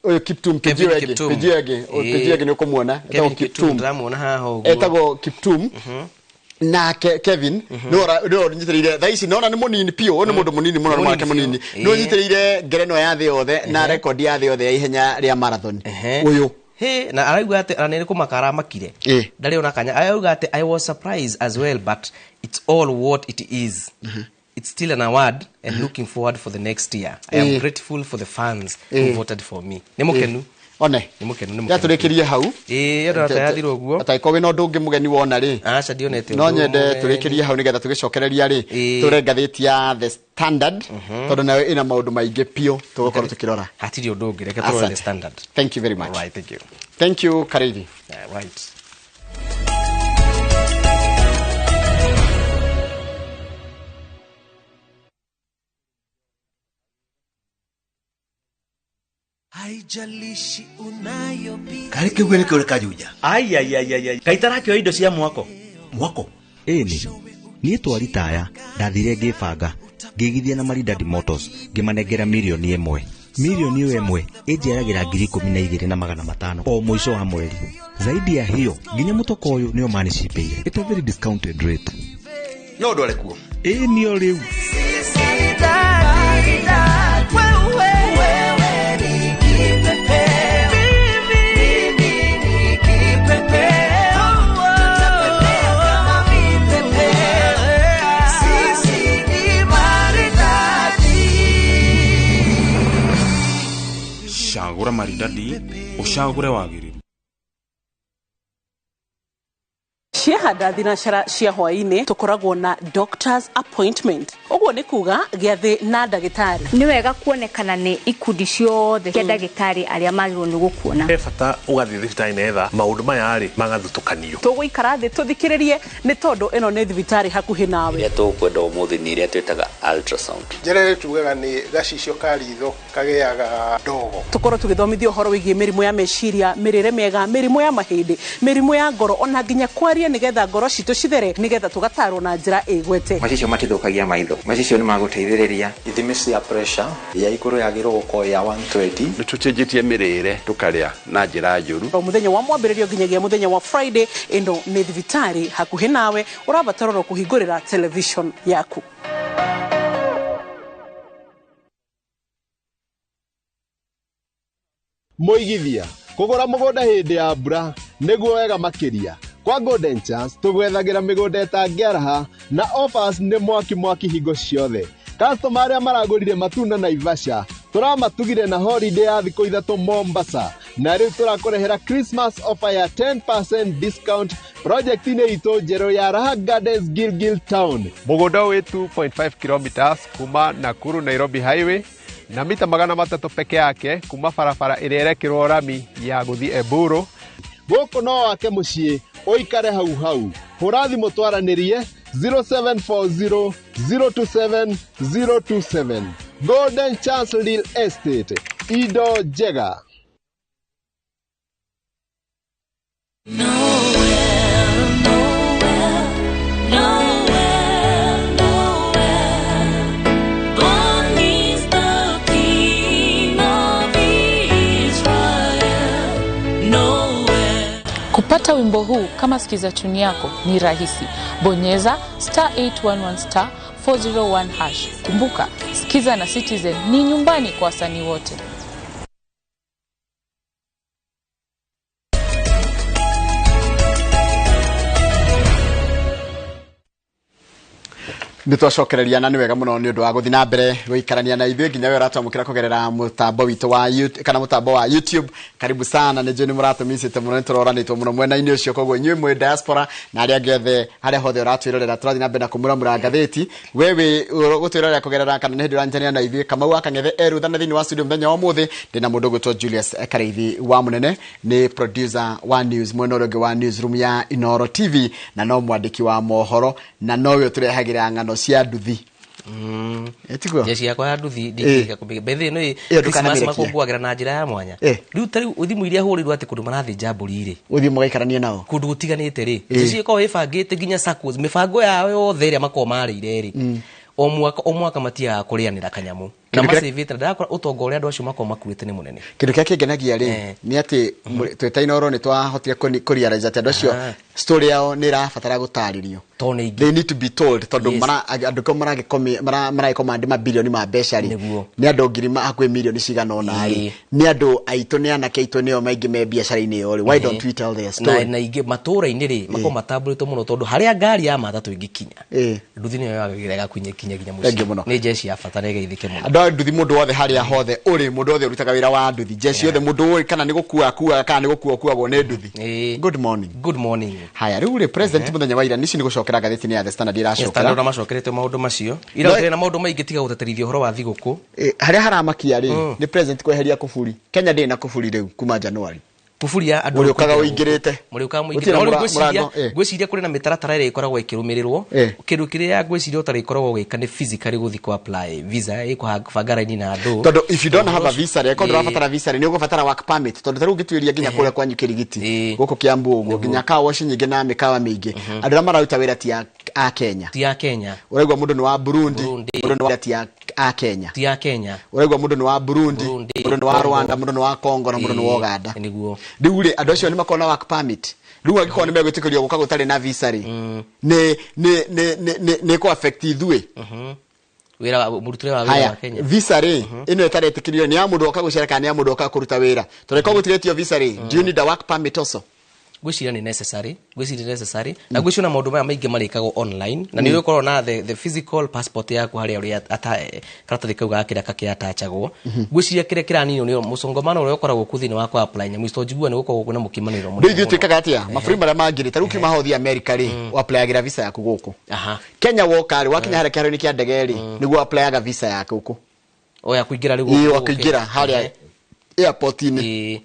ũyũ Kiptum Kevin Pejio Kiptum. Pejio Ege nĩ ũkũmuona, Kevin etagwo Kiptum Kiptum, ndĩramuona haha ũguo. etagwo Kiptum. Nake Kevin nĩwe ũnyitĩrĩire thaa ici, nona nĩ mũnini piũ, ũyũ nĩ mũndũ mũnini mũno, nĩ mwanake mũnini, nĩwe ũnyitĩrĩire ngerenwa ya thĩ yothe na rekondi ya thĩ yothe ya ihenya rĩa marathon ũyũ. He, na arauga atĩ na nĩ kũmaka aramakire, ndarĩ ona kanya. Arauga atĩ, "I was surprised as well, but it's all what it is. It's still an award and looking forward for the next year. I am grateful for the fans who voted for me." Nĩ mũkenu. One. Nĩ mũkenu, nĩ mũkenu. Yatũrĩkĩrie hau. Ĩĩ, andũ atayathirwo ũguo. Atangĩkorwo wĩna ũndũ ũngĩ mũgeni wona rĩ. Aca, ndionete No ũndũ nyende mũgeni. tũrĩkĩrie hau nĩgetha tũgĩcokereria rĩ, tũre ngathĩti ya The Standard, tondũ nayo ĩna maũndũ maingĩ piũ tũgũkorwo tũkĩrora. Hatirĩ ũndũ ũngĩ, reke tũrore The Asante. Standard. Thank you very much. All right, thank you. Thank you, Kariri. Yeah, right. Haijalishi unayopitia. Karĩ kĩu nĩ kĩũrĩ kajuja. Ai ai ai ai ai, kaĩ tarakĩoya indo cia mwako mwako. Ĩni niĩ twaritaya ndathire ngĩbanga ngĩigithia na Maridadi Motors, ngĩmanengera 1 mirioni, 1 mirioni ĩyo ĩnjiaragĩra 12,500 o mũico wa mweri. Zaidi ya hiyo, nginya mũtoko ũyũ nĩo manicipĩire at a very discounted rate. No ndware kuo. Ĩĩ, nĩo rĩu. Wewe ni kipepeo, mimi ni kipepeo, tutapepea kama vipepeo, sisi ni maridadi. Cagũra Maridadi, ũcagũre wagĩrĩru. Ciahanda thinacara cia hwaĩ-inĩ tũkoragwo na doctors appointment, ũguo nĩ kuga gĩathĩ na ndagĩtarĩ. Nĩ wega kuonekana nĩ ikundi ciothe cia ndagĩtarĩ arĩa magĩrĩirwo nĩ gũkuona. He bata ũgathiĩ thibitarĩ nĩgetha maũndũ maya rĩ magathutũkanio. Tũgũikara thĩ tũthikĩrĩrie nĩ tondũ ĩno nĩ thibitarĩ hakuhĩ nawe. Iria tũkwenda ũmũthĩ nĩ iria twĩtaga ultrasound. Njĩra ĩrĩa tugaga nĩ gacicio ka ritho kagĩaga ndogo. Tũkorwo tũgĩthomithio ũhoro wĩgiĩ mĩrimũ ya meciria, mĩrĩre mĩega, mĩrimũ ya mahĩndĩ, mĩrimũ ya ngoro, ona nginya kwaria nĩgetha ngoro citũ cithere, nĩgetha tũgatarwo na njĩra ĩgwete. Macicio matithũkagia maitho, macicio nĩ magũteithĩrĩria. Ithimi cia pressure ya igũrũ yagĩrĩirwo gũkorwo ya 120. Nĩ tũcenjetie mĩrĩre, tũkarĩa na njĩra njũru. O mũthenya wa mwambĩrĩrio nginyagia mũthenya wa Friday, ĩno nĩ thibitarĩ hakuhĩ nawe, ũrabatara oro kũhingũrĩra television yaku. Mũigithia kũgũra mũgũnda hĩndĩ ya mbura nĩguo wega makĩria. Kwa Golden Chance tũgwethagĩra mĩgũnda ĩtangĩaraha na offers nĩ mwaki mwaki hingo ciothe. Customer arĩa maragũrire matunda Naivasha tũramatugire na holiday ya thikũ 3 Mombasa, na rĩu tũrakũrehera Christmas offer ya 10% discount project-inĩ itũ njerũ ya Raha Gardens, Gilgil Town. Mũgũnda wĩ 2.5 kilometers kuma Nakuru Nairobi Highway na mita 300 peke yake kuma barabara ĩrĩa ĩrekĩrwo rami ya gũthiĩ Eburu. Gũkũ no wake mũciĩ ũikare hau hau. Hũra thimũ twaranĩrie. 0740 027 027. Golden Chance Real Estate, indo njega. Kupata wimbo huu kama sikiza tuni yako ni rahisi. Bonyeza *811 *401#. Kumbuka, Sikiza na Citizen ni nyumbani kwa wasanii wote. Nĩ twacokereria na nĩ wega mũno nĩ ũndũ wa gũthiĩ na mbere gũikarania na ithuĩ nginya we ũratwamũkĩra kũgerera mũtambo witũ wa YouTube, kana mũtambo wa YouTube. Karibu sana, nĩ njũĩ nĩ mũratũmicĩte mũno, nĩ tũroranĩtwo mũno mwena-inĩ ũcio, koguo inyuĩ mwĩ diaspora na arĩa angĩ othe harĩa hothe ũratwĩrorera, tũrathiĩ na mbere na kũmũramũra ngathĩti. We wĩ gũtwĩrorera kũgerera kana nĩ hĩndĩ ũranyitanĩra na ithuĩ. Kamau wa Kang'ethe eruthana thĩinĩ wa studio mũthenya wa ũmũthĩ. Ndĩna mũndũ ũgwĩtwo Julius Kareithi wa Mũnene, nĩ producer wa news mwena ũrĩa ũngĩ wa newsroom ya Inooro TV, na no mwandĩki wa mohoro, na nowe ũtũrehagĩra ng'ano cia nduthi. Etiguo jeshi yakwa ya nduthi ndingĩka kũmĩga bethe ĩno Christmas makũngũagĩra na njĩra ya mwanya. Rĩu ta rĩu thimũ iria hũrĩrwo atĩ kũndũ marathĩnja mbũri rĩ, ũthiĩ mũgaikaranie nao kũndũ gũtiganĩte rĩ, jeshi ĩkoragwo ĩbangĩte nginya SACCOs mĩbango yao yothe ĩrĩa makoragwo marĩire rĩ, o mwaka matiagaga kũrĩanĩra kanyamũ na macĩvĩte, na ndakora ũtonga ũrĩa andũ acio makoragwo makuĩte nĩ mũnene. Kĩndũ kĩrĩa kĩngenagia rĩ nĩ atĩ twĩ ta Inooro nĩ twahotire kũrealize atĩ andũ acio story yao nĩ ĩrabatara gũtarĩrio. They need to be told, tondũ andũ kau maragĩkomandi mabilioni ma mbeca rĩ, nĩ andũ ngiri hakuhĩ mirioni cigana ũna rĩ, nĩ andũ aitũ, nĩ anake aitũ nĩo maingĩ me biacara-inĩ ĩyo rĩ. Why don't we tell their story? Na ingĩ matũũra-inĩ rĩ makoragwo matambũrĩtwo mũno, tondũ harĩa ngari ya matatũ ĩngĩkinya nduthi nĩyo yagĩrĩire ĩgakinya nginya mũciĩ. Nĩ jeshi ya bata na ĩgeithĩke mũno. Andũ a nduthi, mũndũ wothe harĩa hothe ũrĩ, mũndũ wothe ũrutaga wĩra wa nduthi, jeshi yothe, mũndũ ũĩ kana nĩ gũkua akuaga kana nĩ gũkua ũkuagwo nĩ nduthi. Good morning. Good morning. Haya, rĩu rĩ president mũthenya wa ira, nici nĩ gũcokera ngathĩti-inĩ ya The Standard ĩracokera. Standard macokerete maũndũ macio. Ira na maũndũ maingĩ tiga gũteterithia ũhoro wa thigũkũ. Harĩa haramakia rĩ nĩ president kweheria kũburi. Kenya ndĩrĩ na kũburi rĩu kuma January. Kũburi ya andũ mũrĩũkaga ũingĩrĩte. Mũrĩũkaga mũingĩrĩte. Ngwĩciria kũrĩ na mĩtaratara ĩrĩa ĩkoragwo ĩkĩrũmĩrĩrwo. Kĩndũ kĩrĩa ngwĩciria ũtarĩ ĩkoragwo ũgĩka nĩ physically gũthiĩ kũ apply visa, ĩkũbanga raini na andũ. Tondũ if you don't have a visa rĩ, korwo ndũrabatara visa rĩ, nĩ ũgũbatara work permit. Tondũ ta rĩu ũngĩtuĩria nginya kũrĩa kwanyu Kĩrigiti, gũkũ Kiambu ũguo, nginya car wash nyingĩ na mĩkawa mĩingĩ, andũ arĩa mararuta wĩra ti a Kenya. Ti a Kenya. Ũraigua mũndũ nĩ wa Burundi, mũndũ nĩ wa ti a Kenya. Ti a Kenya. Ũraigua mũndũ nĩ wa Burundi, mũndũ nĩ wa Rwanda, mũndũ nĩ wa Congo na mũndũ nĩ wa Uganda. Nĩguo. Rĩu rĩ andũ acio nĩ makoragwo na work permit. Rĩu angĩkorwo nĩ megwĩtĩkĩrio gũka gũtarĩ na visa rĩ, nĩ kũ affect ithuĩ. Wĩra mũrutĩre wa wĩra wa Kenya. Visa rĩ ĩno ĩtaretĩkĩrio nĩ ya mũndũ oka gũcera kana nĩ ya mũndũ oka kũruta wĩra. Tondũ korwo gũtirĩtio visa rĩ, do you need a work permit also? Ngwĩciria nĩ necessary, ngwĩciria nĩ necessary, na ngwĩciria na maũndũ maya maingĩ marĩkagwo online, na nĩ ũgũkorwo na the physical passport yaku harĩa ũrĩa karatathi kau ga kĩrĩa kakĩatachagwo. Ngwĩciria kĩrĩa kĩraninwo nĩ mũcongomano ũrĩa ũkoragwo kuo thĩinĩ wa kũ apply nyamũ ici, tondũ njiguaga nĩ gũkoragwo kwĩna mũkimanĩro mũnene. Rĩu ithuĩ twĩkaga atĩa? Mabũrũri marĩa mangĩ rĩ, ta rĩu kiuma hau ũthiĩ America rĩ, ũapplyagĩra visa yaku gũkũ. Kenya woka rĩ, wakinya harĩa kĩharo-inĩ kĩa ndege rĩ, nĩguo ũapplyyaga visa yaku gũkũ. O ya kũingĩra rĩu gũkũ. Ĩĩ, kũingĩra harĩa airport-inĩ.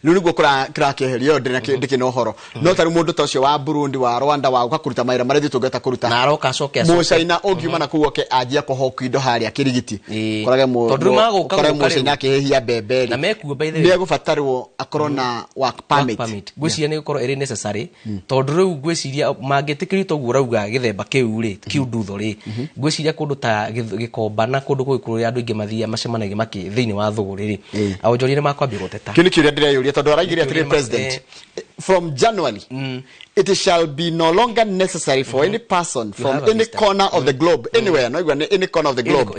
Rĩu nĩguo kũrakĩeherio ndĩkĩ na ũhoro. No ta rĩu mũndũ ta ũcio wa Burundi, wa Rwanda, wa gũka kũruta mawĩra marĩa ithuĩ tũngĩhota kũruta. Na aroka acoke acoke. Mũcaina ũngiuma na kũu oke anjia kũhoku indo harĩa Kĩrigiti. Ũkorage mũcaina akĩhĩhia mbembe rĩ. Na mekuo by the way. Nĩ egũbatarwo akorwo na work permit. Ngwĩciria nĩ gũkorwo ĩrĩ necessary, tondũ rĩu ngwĩciria mangĩtĩkĩrio toguo ũrauga gĩthemba kĩu rĩ, kĩu ndutho rĩ, ngwĩciria kũndũ ta Gĩkomba na kũndũ kũu kũrĩa andũ aingĩ mathiaga macemanagia makĩ thĩinĩ wa thũgũrĩ rĩ, onjoria nĩ makwambia gũteta. Kĩu nĩ kĩũria ndĩreyũria, tondũ araigire atĩrĩ president, from January it shall be no longer necessary for any person from any corner of the globe, anywhere, no any corner of the globe,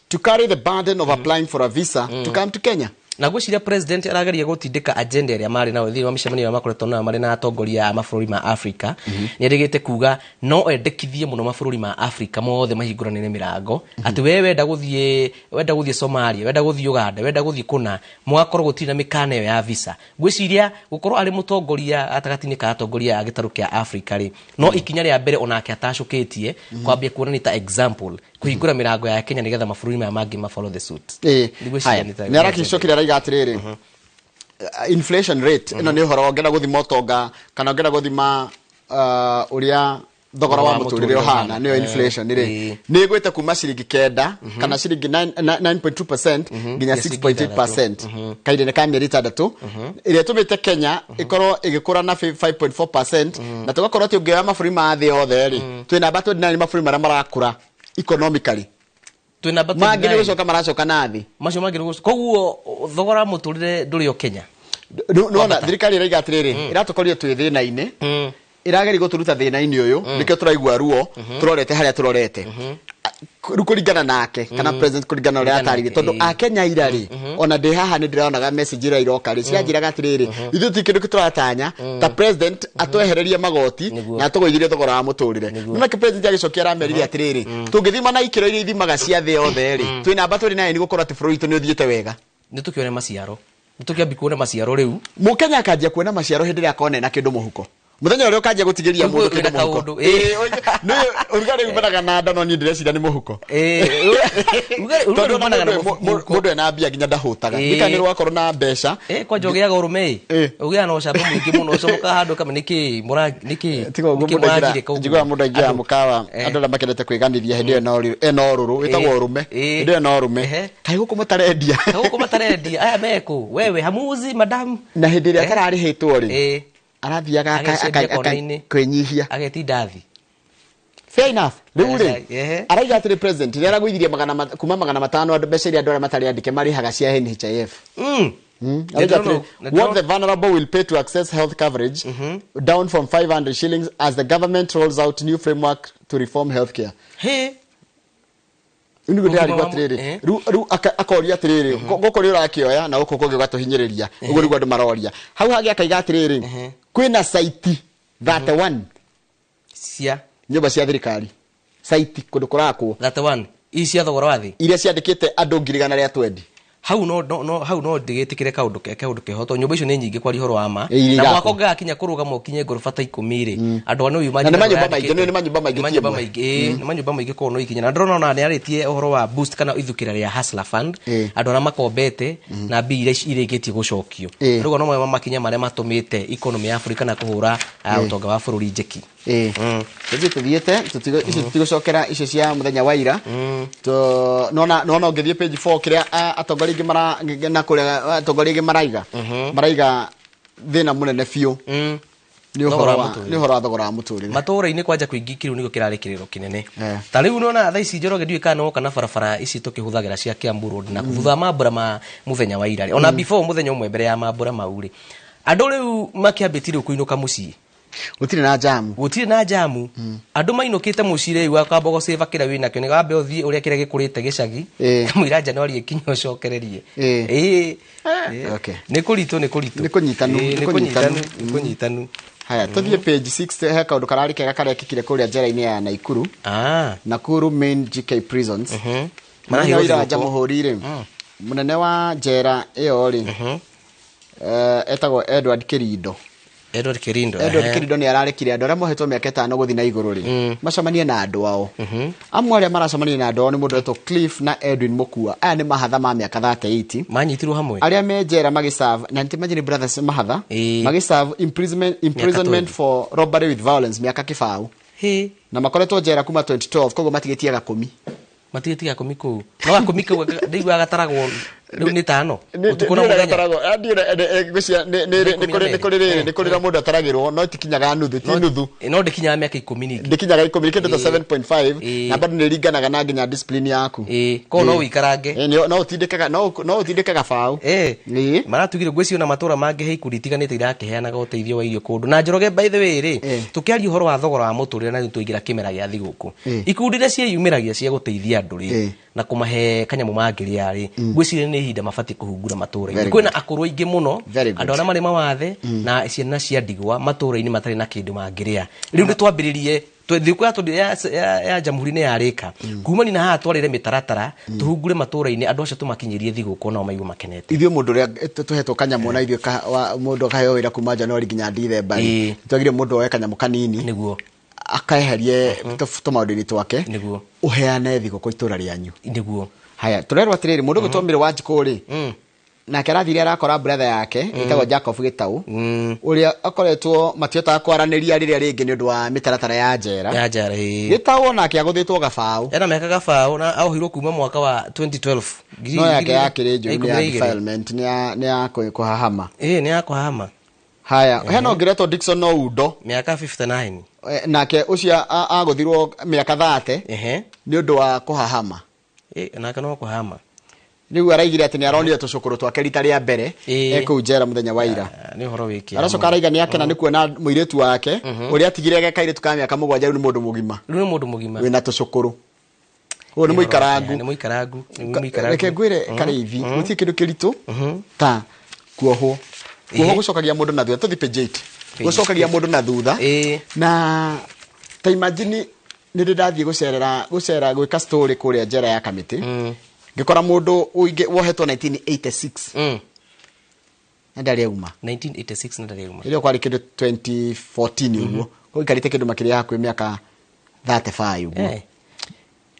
to carry the burden of applying for a visa to come to Kenya. Na ngwĩciria president arageria gũtindĩka agenda ĩrĩa marĩ nayo thĩinĩ wa mĩcemanio ĩrĩa makoretwo nayo marĩ na atongoria a mabũrũri ma Africa. Nĩ erĩgĩte kuga no endekithie mũno mabũrũri ma Africa mothe mahingũranĩre mĩrango, atĩ we wenda gũthiĩ Somalia, wenda gũthiĩ Uganda, wenda gũthiĩ kũna, mũgakorwo gũtirĩ na mĩkana ĩyo ya visa. Ngwĩciria gũkorwo arĩ mũtongoria gatagatĩ-inĩ ka atongoria a gĩtarũ kĩa Africa rĩ, no ikinya rĩa mbere onake atacũkĩtie kwambia kuonania ta example kũhingũra mĩrango ya Kenya nĩgetha mabũrũri maya mangĩ ma follow the suit. Nĩ arakĩcokire araiga atĩrĩrĩ, inflation rate ĩno nĩ ũhoro ũngĩenda gũthima ũtonga kana ũngĩenda gũthima ũrĩa Thogora wa mũtũrĩre ũhana, nĩyo inflation rĩ, nĩ ĩgwĩte kuma ciringi 9 kana ciringi 9.2% nginya 6.8% kahinda-inĩ ka mĩeri 6 ĩrĩa ĩtũmĩte Kenya ĩkorwo ĩgĩkũra na 5.4%, na tũgakorwo atĩ ũngĩoya mabũrũri ma thĩ yothe rĩ, twĩ namba 29 mabũrũri marĩa marakũra economically. Twĩ namba Mangĩ nĩ gũcoka maracoka na thĩ. Macio mangĩ nĩ gũcoka. Koguo thogora wa mũtũrĩre ndũrĩ o Kenya. Nĩwona thirikari ĩraiga atĩrĩrĩ, ĩratũkorire twĩ thĩna-inĩ, ĩrageria gũtũruta thĩna-inĩ ũyũ, nĩkĩo tũraigua ruo, tũrorete harĩa tũrorete. Rĩu kũringana nake kana president kũringana na ũrĩa atarĩrie, tondũ akenya ira rĩ, ona ndĩ haha nĩ ndĩronaga message iria iroka rĩ, ciranjĩraga atĩrĩrĩ, ithuĩ ti kĩndũ tũratanya ta president atwehererie magoti na atũgũithirie thogora wa mũtũrĩre. Nake president agĩcokia aramerire atĩrĩrĩ, tũngĩthima na ikĩro iria ithimaga cia thĩ yothe rĩ, twĩ namba 29 gũkorwo atĩ bũrũri witũ nĩ ũthiĩte wega. Nĩ tũkĩone maciaro. Nĩ tũkĩambi kuona maciaro rĩu. Mũkenya akanjia kuona maciaro hĩndĩ ĩrĩa akona ena kĩndũ mũhuko. Mũthenya ũrĩa ũkanjia gũtigĩria mũndũ kĩndũ mũhuko. Nĩ ũrugarĩ umanaga na nda, no niĩ ndĩreciria nĩ mũhuko. Ũrugarĩ umanaga na mũhuko. Mũndũ ena mbia nginya ndahũtaga. Nĩka nĩ rwakorwo na mbeca. Kwanja ũgĩaga ũrũme ĩ. Ũgĩaga na ũcamba mũingĩ mũno, ũcomokaga handũ kama nĩkĩ nĩkĩ Tiga ũguo nĩkĩ mũndũ mũranjirĩka ũguo? Njiguaga mũndũ aingĩraga mũkawa, andũ arĩa makendete kwĩganithia hĩndĩ ĩyo ena ũrũrũ, wĩtagwo ũrũme. Hĩndĩ ĩyo ena ũrũme. Kaĩ gũkũ mũtarendia? Kaĩ gũkũ mũtarendia? Aya mekũ? Wewe hamuzi madamu. Na hĩndĩ ĩrĩa atararĩhĩtwo rĩ, arathiaga Agecenjia kona-inĩ. kwĩnyihia. Agetinda thĩ. Fair enough. Rĩu rĩ, araiga atĩrĩ president nĩ aragũithirie kuma 500 andũ mbeca iria andũ arĩa matarĩ andĩke marĩhaga cia NHIF. Araiga atĩrĩ, what the vulnerable will pay to access health coverage down from 500 shillings as the government rolls out new framework to reform healthcare. He. Nĩguo ndĩrarigwo atĩrĩrĩ, rĩu akoria atĩrĩrĩ, gũkũ nĩ ũrakĩoya na gũkũ kũngĩ ũgatũhinyĩrĩria. Ũguo nĩguo andũ maroria. Hau hangĩ akaiga atĩrĩrĩ, kwĩna saiti 31 cia nyũmba cia thirikari, saiti kũndũ kũrakwo 31 ici cia thogora wa thĩ iria ciandĩkĩte andũ 120,000. Hau no hau no ndigĩtĩkĩre kaũndũ keho, tondũ nyũmba icio nĩ nyingĩ kwaria ũhoro wa ma. Ĩ, Na irakwo. mwaka ũngĩgakinya kũrũgama ũkinye ngoroba ta 10 rĩ, andũ a nĩ Na nĩ manyũmba maingĩ, nĩ manyũmba maingĩ Nĩ manyũmba ti ĩmwe. maingĩ, nĩ manyũmba maingĩ koguo no ikinye. Na ndĩrona ona nĩ arĩtie ũhoro wa boost kana ithukĩra rĩa Hustler Fund, andũ arĩa makombete na mbia iria irĩkĩtie gũcokio. Rĩu no mamwe makinya marĩa matũmĩte economy ya bũrũri kana kũhũra ũtonga wa bũrũri njeki. Tũthiĩ tũthiĩte, icio tũtigũcokera icio cia mũthenya wa ira. Nona ũngĩthiĩ page 4 kĩrĩa atongoria aingĩ na kũrĩa atongoria aingĩ maraiga. Maraiga thĩna mũnene biũ. Nĩ Thogora wa mũtũrĩre. nĩ ũhoro wa thogora wa mũtũrĩre. Matũũra-inĩ kwanja kũingĩ kĩrĩu nĩkĩo kĩrarĩ kĩrĩro kĩnene. Ta rĩu nĩwona thaa ici Njoroge ndiũĩ kana nĩwoka na barabara ici tũkĩhũthagĩra cia Kiambu Road na thutha wa mambura ma mũthenya wa ira rĩ. Ona before mũthenya ũmwe mbere ya mambura mau rĩ, andũ rĩu makĩambĩtie rĩu kũinũka mũciĩ. Gũtirĩ na jamu. Gũtirĩ na jamu. Andũ mainũkĩte mũciĩ rĩu akamba gũcĩva kĩrĩa wĩnakĩo, nĩ wambe ũthiĩ ũrĩa kĩrĩa gĩkũrĩte gĩcagi, kamũira Januari ĩkinye ũcokererie. Nĩ kũritũ, nĩ kũritũ. Nĩ kũnyitanu, Nĩ nĩ kũnyitanu. kũnyitanu, nĩ kũnyitanu. Haya, tũthiĩ page 6, he kaũndũ kararĩ kega karekĩkire kũrĩa njera-inĩ ya Nakuru. Nakuru main GK prisons. Maraheo Mũnene wa thigũkũ. Jamhuri rĩ, mũnene wa njera ĩyo rĩ, etagwo Edward Kirindo. Edward Kirindo, Edward Kirindo nĩ ararekire andũ arĩa mohetwo mĩaka 5 gũthiĩ na igũrũ rĩ, macemanie na andũ ao. Amwe arĩa maracemania na andũ ao nĩ mũndũ wetwo Cliff na Edwin Mukua. Aya nĩ mahatha ma mĩaka 38. Manyitirwo hamwe. Arĩa me njera magĩserve, na nĩ imagine brothers mahatha, magĩserve imprisonment 20. for robbery with violence mĩaka 20. Na makoretwo njera kuma 2012, koguo matigĩtie gakũmi. Matigĩtie gakũmi kũu. No gakũmi kau ndĩiguaga gataragwo rĩu nĩ tano. Ũtukũ na mũthenya. Nĩ kũrĩ na mũndũ ataragĩrwo, no itikinyaga nuthu, ti nuthu. No ndĩkinyaga mĩaka 10 ningĩ. Ndĩkinyaga 10, nĩ kĩndũ ta 7.5, na bado nĩ ĩringanaga na nginya discipline yaku. Koguo no ũikarange. No ũtindĩkaga, no ũtindĩkaga baũ. Maratugire ngwĩciria ona matũra mangĩ he ikundi itiganĩte irakĩheanaga ũteithio wa irio kũndũ. Na Njoroge by the way rĩ, tũkĩaria ũhoro wa thogora wa mũtũrĩre na rĩu twaingĩra kĩmera gĩa thigũkũ. Ikundi iria ciĩyumĩragia cia gũteithia andũ rĩ, na kũmahe kanyamũ mangĩrĩa rĩ, ngwĩciria nĩ ihinda mabatiĩ kũhungura matũũra-inĩ. Very Kwĩna good. akũrũ aingĩ mũno, Very good. andũ arĩa marĩ mawathe, na ciana cia ndigwa matũũra-inĩ matarĩ na kĩndũ mangĩrĩa. Rĩu nĩ twambĩrĩrie thigũkũ ya tondũ ya Jamhuri nĩ yarĩka. Kumania na haha twarĩre mĩtaratara, tũhungure matũũra-inĩ, andũ acio tũmakinyĩrie thigũkũ nao maigue makenete. Ithuĩ mũndũ ũrĩa tũhetwo kanyamũ na ithuĩ mũndũ akaheo wĩra kuma Januari nginya Dithemba rĩ, twagire mũndũ oe kanyamũ kanini. Nĩguo. Akaeherie tũmaũndũ-inĩ twake. Nĩguo. Ũheane thigũkũ itũũra rĩanyu. Nĩguo. Haya, tũrerwo atĩrĩrĩ, mũndũ ũgwĩtwo Mĩrĩ wa Njikũ rĩ, Nake arathire arakora brother yake ĩtagwo Jacob Gitau ũrĩa akoretwo matihotaga kwaranĩria rĩrĩa rĩngĩ nĩ ũndũ wa mĩtaratara ya njera. Ya njera, ĩĩ. Gitau onake agũthĩtwo gabaũ. Ena mĩaka gabaũ na aohirwo kuma mwaka wa 2012. No yake yakĩrĩ njũru nĩ ya defilement, nĩ ya kũhahama. Ĩĩ, nĩ ya kũhahama. Haya, hena ũngĩretwo Dickson Oundo mĩaka 59. Nake ũcio agũthirwo mĩaka 30 nĩ ũndũ wa kũhahama. Ĩĩ, nake no kũhahama. Rĩu araigire atĩ nĩ aronire tũcũkũrũ twake rita rĩa mbere ekũu njera mũthenya wa ira. Nĩ ũhoro wĩkĩ. Aracoka araiga nĩ akena nĩ kuona mũirĩtu wake ũrĩa atigire ge kairĩtu ka mĩaka 7 rĩu nĩ mũndũ mũgima. Rĩu nĩ mũndũ mũgima. Wĩna tũcũkũrũ. Ũyũ nĩ mũikarangu. Nĩ mũikarangu. Nĩ mũikarangu. Reke ngwĩre Karĩithi, gũtirĩ kĩndũ kĩritũ ta kuohwo. Kuohwo gũcokagia mũndũ na thutha. Tũthiĩ page 8. Gũcokagia mũndũ na thutha. Na ta imagine nĩ ndĩ ndathiĩ gũcera gwĩka story kũrĩa njera ya Kamĩtĩ. Ngĩkora mũndũ wohetwo 1986. Na ndarĩ auma. 1986 na ndarĩ auma. Rĩrĩa kwarĩ kĩndũ 2014 ũguo. Gũikarĩte kĩndũ makĩria hakuhĩ mĩaka 35 ũguo.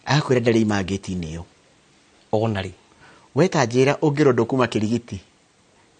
Agakwĩra ndarĩ ima ngĩti-inĩ ĩyo. Ona rĩ. We ta njĩra ũngĩrwo ndũkuma Kĩrigiti.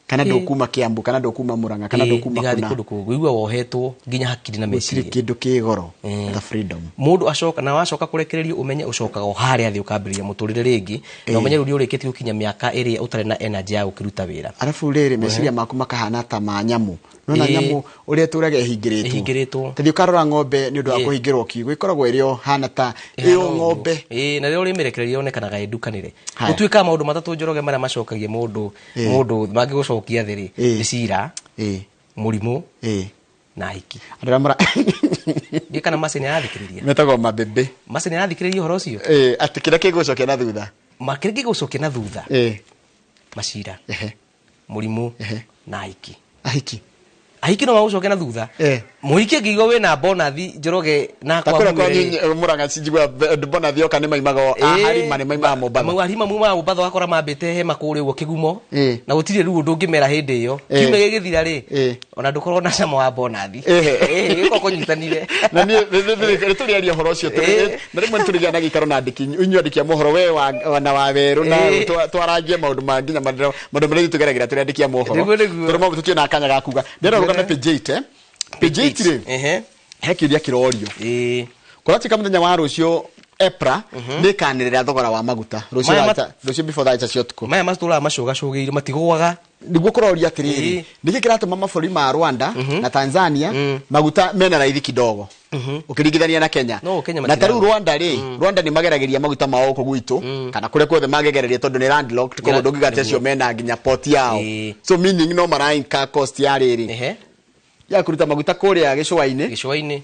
Kana ndũkuma Kiambu, kana ndũkuma Murang'a, kana ndũkuma kuna. Kũndũ kũu ũigua wohetwo nginya hakiri na meciria. Gũtirĩ kĩndũ kĩ goro ta freedom. Mũndũ acoka na wacoka kũrekererio ũmenye ũcokaga o harĩa thĩ ũkambĩrĩria mũtũrĩre rĩngĩ na ũmenye rĩu nĩũrĩkĩtie gũkinya mĩaka ĩrĩa ũtarĩ na energy ya gũkĩruta wĩra. Arabu rĩrĩ meciria maku makahana ta ma nyamũ. Nona nyamũ ũrĩa ĩtũraga ĩhingĩrĩtwo. Ta thiĩ ũkarora ng'ombe nĩ ũndũ wa kũhingĩrwo kiugũ ĩkoragwo ĩrĩ o hana ta ĩyo ng'ombe. Ĩĩ, na rĩrĩa ũrĩmĩrekereria yonekanaga ĩndukanĩre. Gũtuĩkaga maũndũ matatũ Njoroge marĩa macokagia mũndũ mangĩgũcokia thĩ rĩ, nĩ cira, mũrimũ, na hiki. Andũ arĩa mara Ndiũĩ kana Mercy nĩ arathikĩrĩria. Metagwo mabebe. Mercy nĩ arathikĩrĩria ũhoro ũcio? Ĩĩ, atĩ kĩrĩa kĩgũcokia na thutha. Kĩrĩa kĩgũcokia na thutha. Macira. Mũrimũ, na hiki. Ahiki. Ahiki no magũcokia na thutha. Mũhiki angĩigua wĩna bonathi Njoroge na kwa kũrĩa Murang'a njigua bonathi yoka nĩ maimaga Harima nĩ maimaga Mombatha. Harima maumaga Mombatha wakora mambĩte hema kũrĩa ũguo kĩgumo na gũtirĩ rĩu ũndũ ũngĩmera hĩndĩ ĩyo. Kiumia gĩgĩthira rĩ ona ndũkorwo na cama wa bonathi. Gĩkorwo kũnyitanire. Na niĩ nĩ tũrĩaria ũhoro ũcio na rĩmwe nĩ tũrĩgĩa na gĩikaro na andĩki inyuĩ andĩki a mohoro we na wa werũ na twarangie maũndũ ma nginya maũndũ marĩa tũgeragĩra tũrĩ andĩki a mohoro. Tondũ mamwe tũtiona kanya ga kuga. Ndĩrona page 8 page 8 rĩ he kĩũria kĩrorio. Kũratuĩka mũthenya wa rũciũ EPRA nĩkanĩrĩra thogora wa maguta rũciũ before thaa cia ũtukũ. Maya matũraga macũgacũgĩire matigũaga. Nĩguo kũroria atĩrĩrĩ nĩkĩ kĩratũma mabũrũri ma Rwanda na Tanzania maguta mena raithi kidogo ũkĩringithania na Kenya. Na ta rĩu Rwanda rĩ, Rwanda nĩ mageragĩria maguta mao gũkũ gwitũ kana kũrĩa kuothe mangĩgereria tondũ nĩ landlocked, koguo ndũngiuga acio mena nginya port yao. So meaning no mara incur cost ya rĩrĩ ya kũruta maguta kũrĩa gĩcũa-inĩ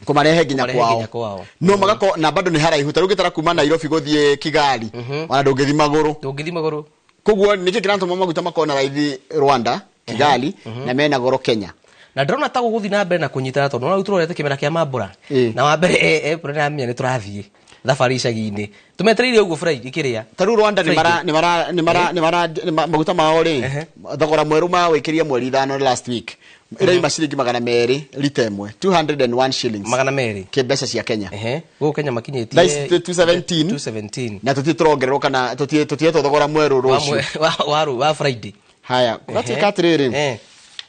kũmarehe nginya kwao. No magako na bado nĩ haraihu ta rĩu ũngĩtara kuma Nairobi gũthiĩ Kigali ona ndũngĩthiĩ magũrũ. Ndũngĩthiĩ magũrũ. Koguo nĩkĩ kĩratũma maguta makorwo na raithi Rwanda, Kigali na mena goro Kenya. Na ndĩrona ta gũgũthiĩ na mbere na kũnyitana tondũ no rĩu tũrorete kĩmera kĩa mambũra. Na wa mbere April nĩramenya nĩ tũrathiĩ thabarĩ icagi-inĩ. Tũmetereire ũguo Friday kĩrĩa. Ta rĩu Rwanda nĩ mara maguta mao rĩ thogora mwerũ mawĩkĩrie mweri 5 last week. Ĩraima ciringi 200 rita ĩmwe, 201 shillings. 200 kĩmbeca cia Kenya. Gũkũ Kenya makinyĩtie 217. Na tũtirĩ tũrongererwo kana tũtiretwo thogora mwerũ rũciũ. Wa Friday. Haya, gũgatuĩka atĩrĩrĩ.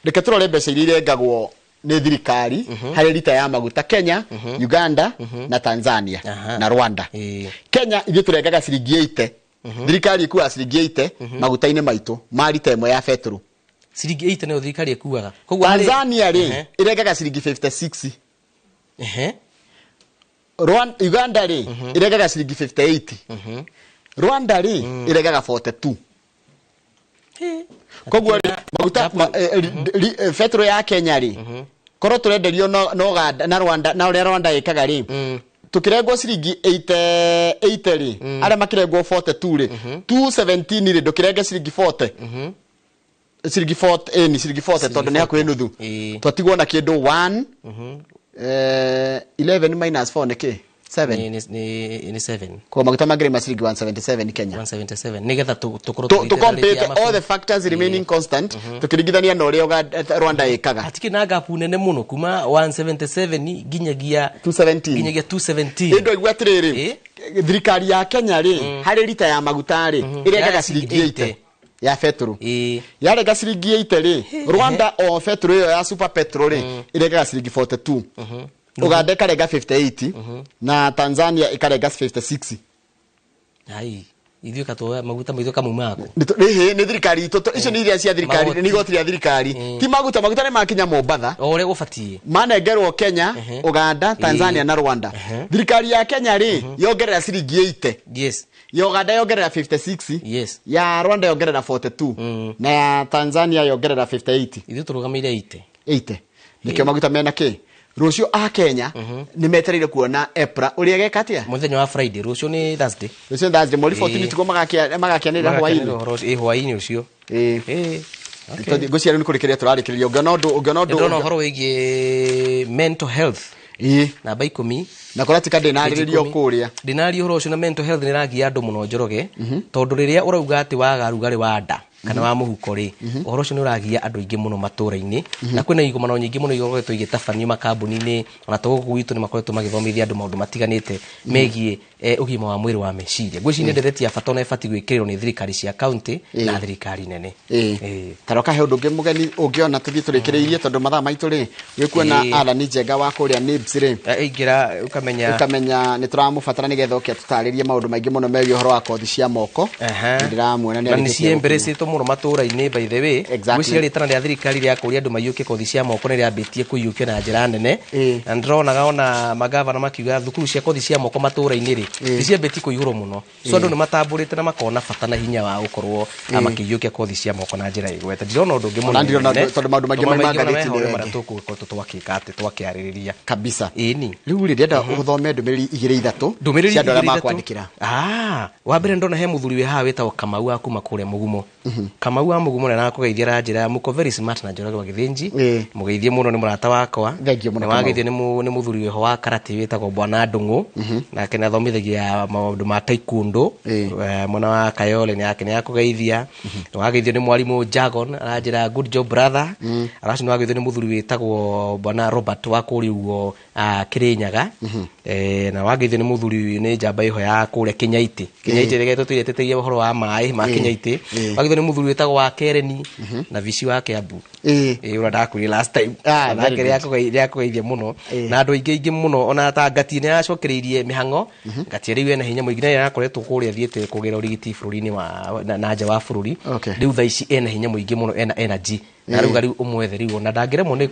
Reke tũrore mbeca iria irengagwo nĩ thirikari harĩ rita ya maguta Kenya, Uganda na Tanzania na Rwanda. Kenya ithuĩ tũrengaga ciringi 80. Thirikari ĩkuaga ciringi 80 maguta-inĩ maitũ ma rita ĩmwe ya betũrũ. Ciringi 80 nĩyo thirikari ĩkuaga. Tanzania rĩ ĩrengaga ciringi 56. Uganda rĩ ĩrengaga ciringi 58. Rwanda rĩ ĩrengaga 42. Koguo maguta betũrũ ya Kenya rĩ korwo tũrenderio na Rwanda na ũrĩa Rwanda ĩkaga rĩ tũkĩrengwo ciringi 80 rĩ arĩa makĩrengwo 42 rĩ 217 rĩ ndũkĩrenge ciringi 40 ciringi 40 ni ciringi 40 tondũ nĩ hakuhĩ nuthu twatigwo na kĩndũ 1 11 minus 4 nĩ kĩ 7 ni 7 kwa maguta mangĩrĩ ciringi 177 Kenya 177 nigetha tukorwo to compare all the factors remaining constant tukiringithania na ũrĩa Rwanda ĩkaga hatikĩ na gap nene mũno kuma 177 nginyagia 217 nginyagia 217 ndo igua atiriri thirikari ya Kenya ri harĩ rita ya maguta ri ĩrengaga ciringi 80 Ya betũrũ yarenga ciringi 80 rĩ, Rwanda o betũrũ ĩyo ya super petrol rĩ ĩrengaga ciringi 42, Uganda ĩkarenga 58 na Tanzania ĩkarenga 56. Ai, ithuĩ katuoya maguta maitũ kamauma kũ? Nĩ thirikari itũ, icio nĩ iria cia thirikari, nĩ igoti rĩa thirikari, ti maguta. Maguta nĩ makinya Mombatha o ũrĩa gũbatiĩ, manengerwo Kenya, Uganda, Tanzania na Rwanda. Thirikari ya Kenya rĩ yongerera ciringi 80. Yes. Ya Uganda yongerera 56. Yes. Ya Rwanda yongerera 42 na ya Tanzania yongerera 58. Ithuĩ tũrũgamĩire 80. 80 nĩkĩo maguta mena kĩ. Rũciũ a Kenya nĩ metereire kuona EPRA ũrĩa geka atĩa mũthenya wa Friday. Rũciũ nĩ Thursday. Rũciũ Thursday, mweri 14, tiguo magakianĩrĩra hwaĩ-inĩ. Hwaĩ-inĩ ũcio. Ngwĩciria rĩu nĩ kũrĩkĩrĩria tũrarĩkĩrĩria. Ũngĩona ũndũ, ũngĩona ũndũ? Ndĩrona ũhoro wĩgiĩ mental health namba 10. Na kũratika ndĩnarĩrĩria kũrĩa. Ndĩnaria ũhoro ũcio na mental health nĩragia andũ mũno, Njoroge, tondũ rĩrĩa ũrauga atĩ waga rugarĩ wa nda kana wa mũhuko rĩ, ũhoro ũcio nĩ ũragia andũ aingĩ mũno matũra-inĩ, na kwĩna igomano nyingĩ mũno igoretwo igĩtabanio makambuni-inĩ, ona ta gũkũ gwitũ nĩ makoretwo magĩthomithia andũ maũndũ matiganĩte megiĩ ũgima wa mwĩrĩ wa meciria. Ngwĩciria nĩ ndereti ya bata ona ĩbatiĩ gwĩkĩrĩrwo nĩ thirikari cia kaunti na thirikari nene. Taroka he ũndũ ũngĩ mũgeni ũngĩona tũthiĩ tũrĩkĩrĩirie, tondũ mathaa maitũ rĩ wĩkuona Alan Njenga wa kũrĩa NIBS rĩ aingĩra ũkamenya ũkamenya nĩ tũramũbatara nĩgetha oke atũtarĩrie maũndũ maingĩ mũno megiĩ ũhoro wa kothi cia moko. Ndĩramuona nĩ arĩkĩtie mũno matũra-inĩ, by the way. Ngwĩciria rĩtana rĩa thirikari rĩa kũria andũ maiyũkie kothi cia moko nĩ rĩambĩtie kũiyũkio na njĩra nene, na ndĩronaga ona magavana makiuga thukuru cia kothi cia moko matũra-inĩ rĩ nĩ ciambĩtie kũihũrwo mũno. So andũ nĩ matambũrĩte na makona bata na hinya wa gũkorwo makĩiyũkia kothi cia moko na njĩra ĩgwete. Ndirona ũndũ ũngĩ mũno, tondũ maũndũ maingĩ mauma ngathĩti-inĩ marĩa tũgũkorwo twakĩka atĩ twakĩarĩrĩria kabisa. Ĩni rĩu rĩ ndĩrenda ũthome ndũmĩrĩri igĩrĩ ithatũ cia andũ arĩa makwandĩkĩra. Wa mbere ndona he mũthuri wĩ haha wĩtagwo Kamau wa kuma kũrĩa Mũgumo. Kamau wa Mũgumo nĩ arakũgeithia na njĩra ya mũko very smart na Njoroge wa Gĩthĩnji. Mũgeithie mũno, nĩ mũrata wakwa. Nĩ wageithio nĩ mũthuri wĩho wa karate wĩtagwo Bwana Ndung'u, nake nĩ athomithagia maũndũ ma taekwondo mwena wa Kayole, nĩ nake nĩ akũgeithia. Nĩ wageithio nĩ mwarimũ Jagon, aranjĩra good job brother. Aracu nĩ wageithio nĩ mũthuri wĩtagwo Bwana Robert wa kũrĩa ũguo Kĩrĩnyaga, na wageithio nĩ mũthuri nĩ njamba ĩho ya kũrĩa Kĩnyaitĩ. Kĩnyaitĩ rĩrĩa tũtũire ũhoro wa maĩ ma Kĩnyaitĩ. Wageithio nĩ mũthuri wĩtagwo wa Kereni na Vici wa Kiambu, ũrĩa ndakwĩrire last time, nake nĩakũgeithia mũno na andũ aingĩ aingĩ mũno. Ona ta Ngati nĩ aracokereirie mĩhang'o. Ngati rĩu ena hinya mũingĩ na nĩ arakoretwo kũrĩa athiĩte kũgĩra ũrigiti bũrũri-inĩ wa na nja wa bũrũri. Rĩu thaa ici ena hinya mũingĩ mũno, ena energy, na rĩu rĩu ũmwethe rĩu ona ndangĩremwo nĩ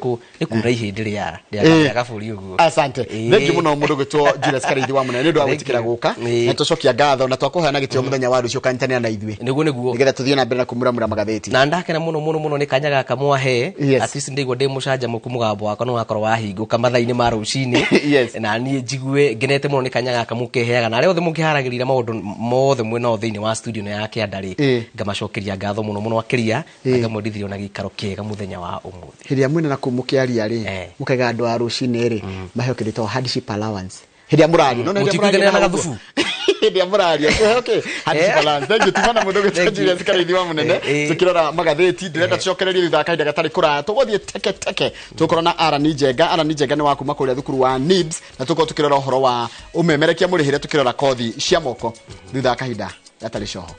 kuna ihĩndĩ rĩa gabũri ũguo. Asante, thengiũ mũno mũndũ gwĩtwo Julius Karaithi wa Mũnene nĩ ũndũ wa gwĩtĩkĩra gũka, na tũcokia ngatho na twakũheana gĩtĩo mũthenya wa rũciũ ũkanyitanĩra na ithuĩ nĩguo nĩgetha tũthiĩ na mbere na kũmuramura magathĩti. Na ndakena mũno mũno mũno nĩ kanya gaka mwahe. At least ndaigua ndĩ mũcanjamũku, mũgambo wakwa nĩ wakorwo wahingũka mathaa-inĩ ma rũcinĩ, na niĩ njigue ngenete mũno nĩ kanya gaka mũkĩheaga, na arĩa othe mũkĩharagĩrĩria maũndũ mothe mwĩnao thĩinĩ wa studio ya Kĩanda rĩ, ngamacokeria ngatho mũno mũno makĩria, na ngamwendithĩria ona gĩikaro kĩega mũthenya wa ũmũthĩ. Hĩndĩ ĩrĩa mwĩna na kũu mũkĩaria rĩ, mũkaiga andũ a rũcinĩ rĩ maheo kĩndũ gĩtagwo hardship allowance hĩndĩ ĩrĩa mũraria. No mũtikuithania na gathubu hĩndĩ ĩrĩa mũraria, okay, hardship allowance. Thank you tumana mũndũ gwĩtwo Julius Karaithi wa Mũnene tũkĩrora magathĩti. Ndĩrenda tũcokererie thutha wa kahinda gatarĩ kũraya, tũgũthiĩ teke teke tũgũkorwo na Aran Njenga. Aran Njenga nĩ wa kuma kũrĩa thukuru wa NIBS, na tũgũkorwo tũkĩrora ũhoro wa ũmemerekia mũrĩhĩre, tũkĩrora kothi cia moko thutha wa kahinda gatarĩ coho.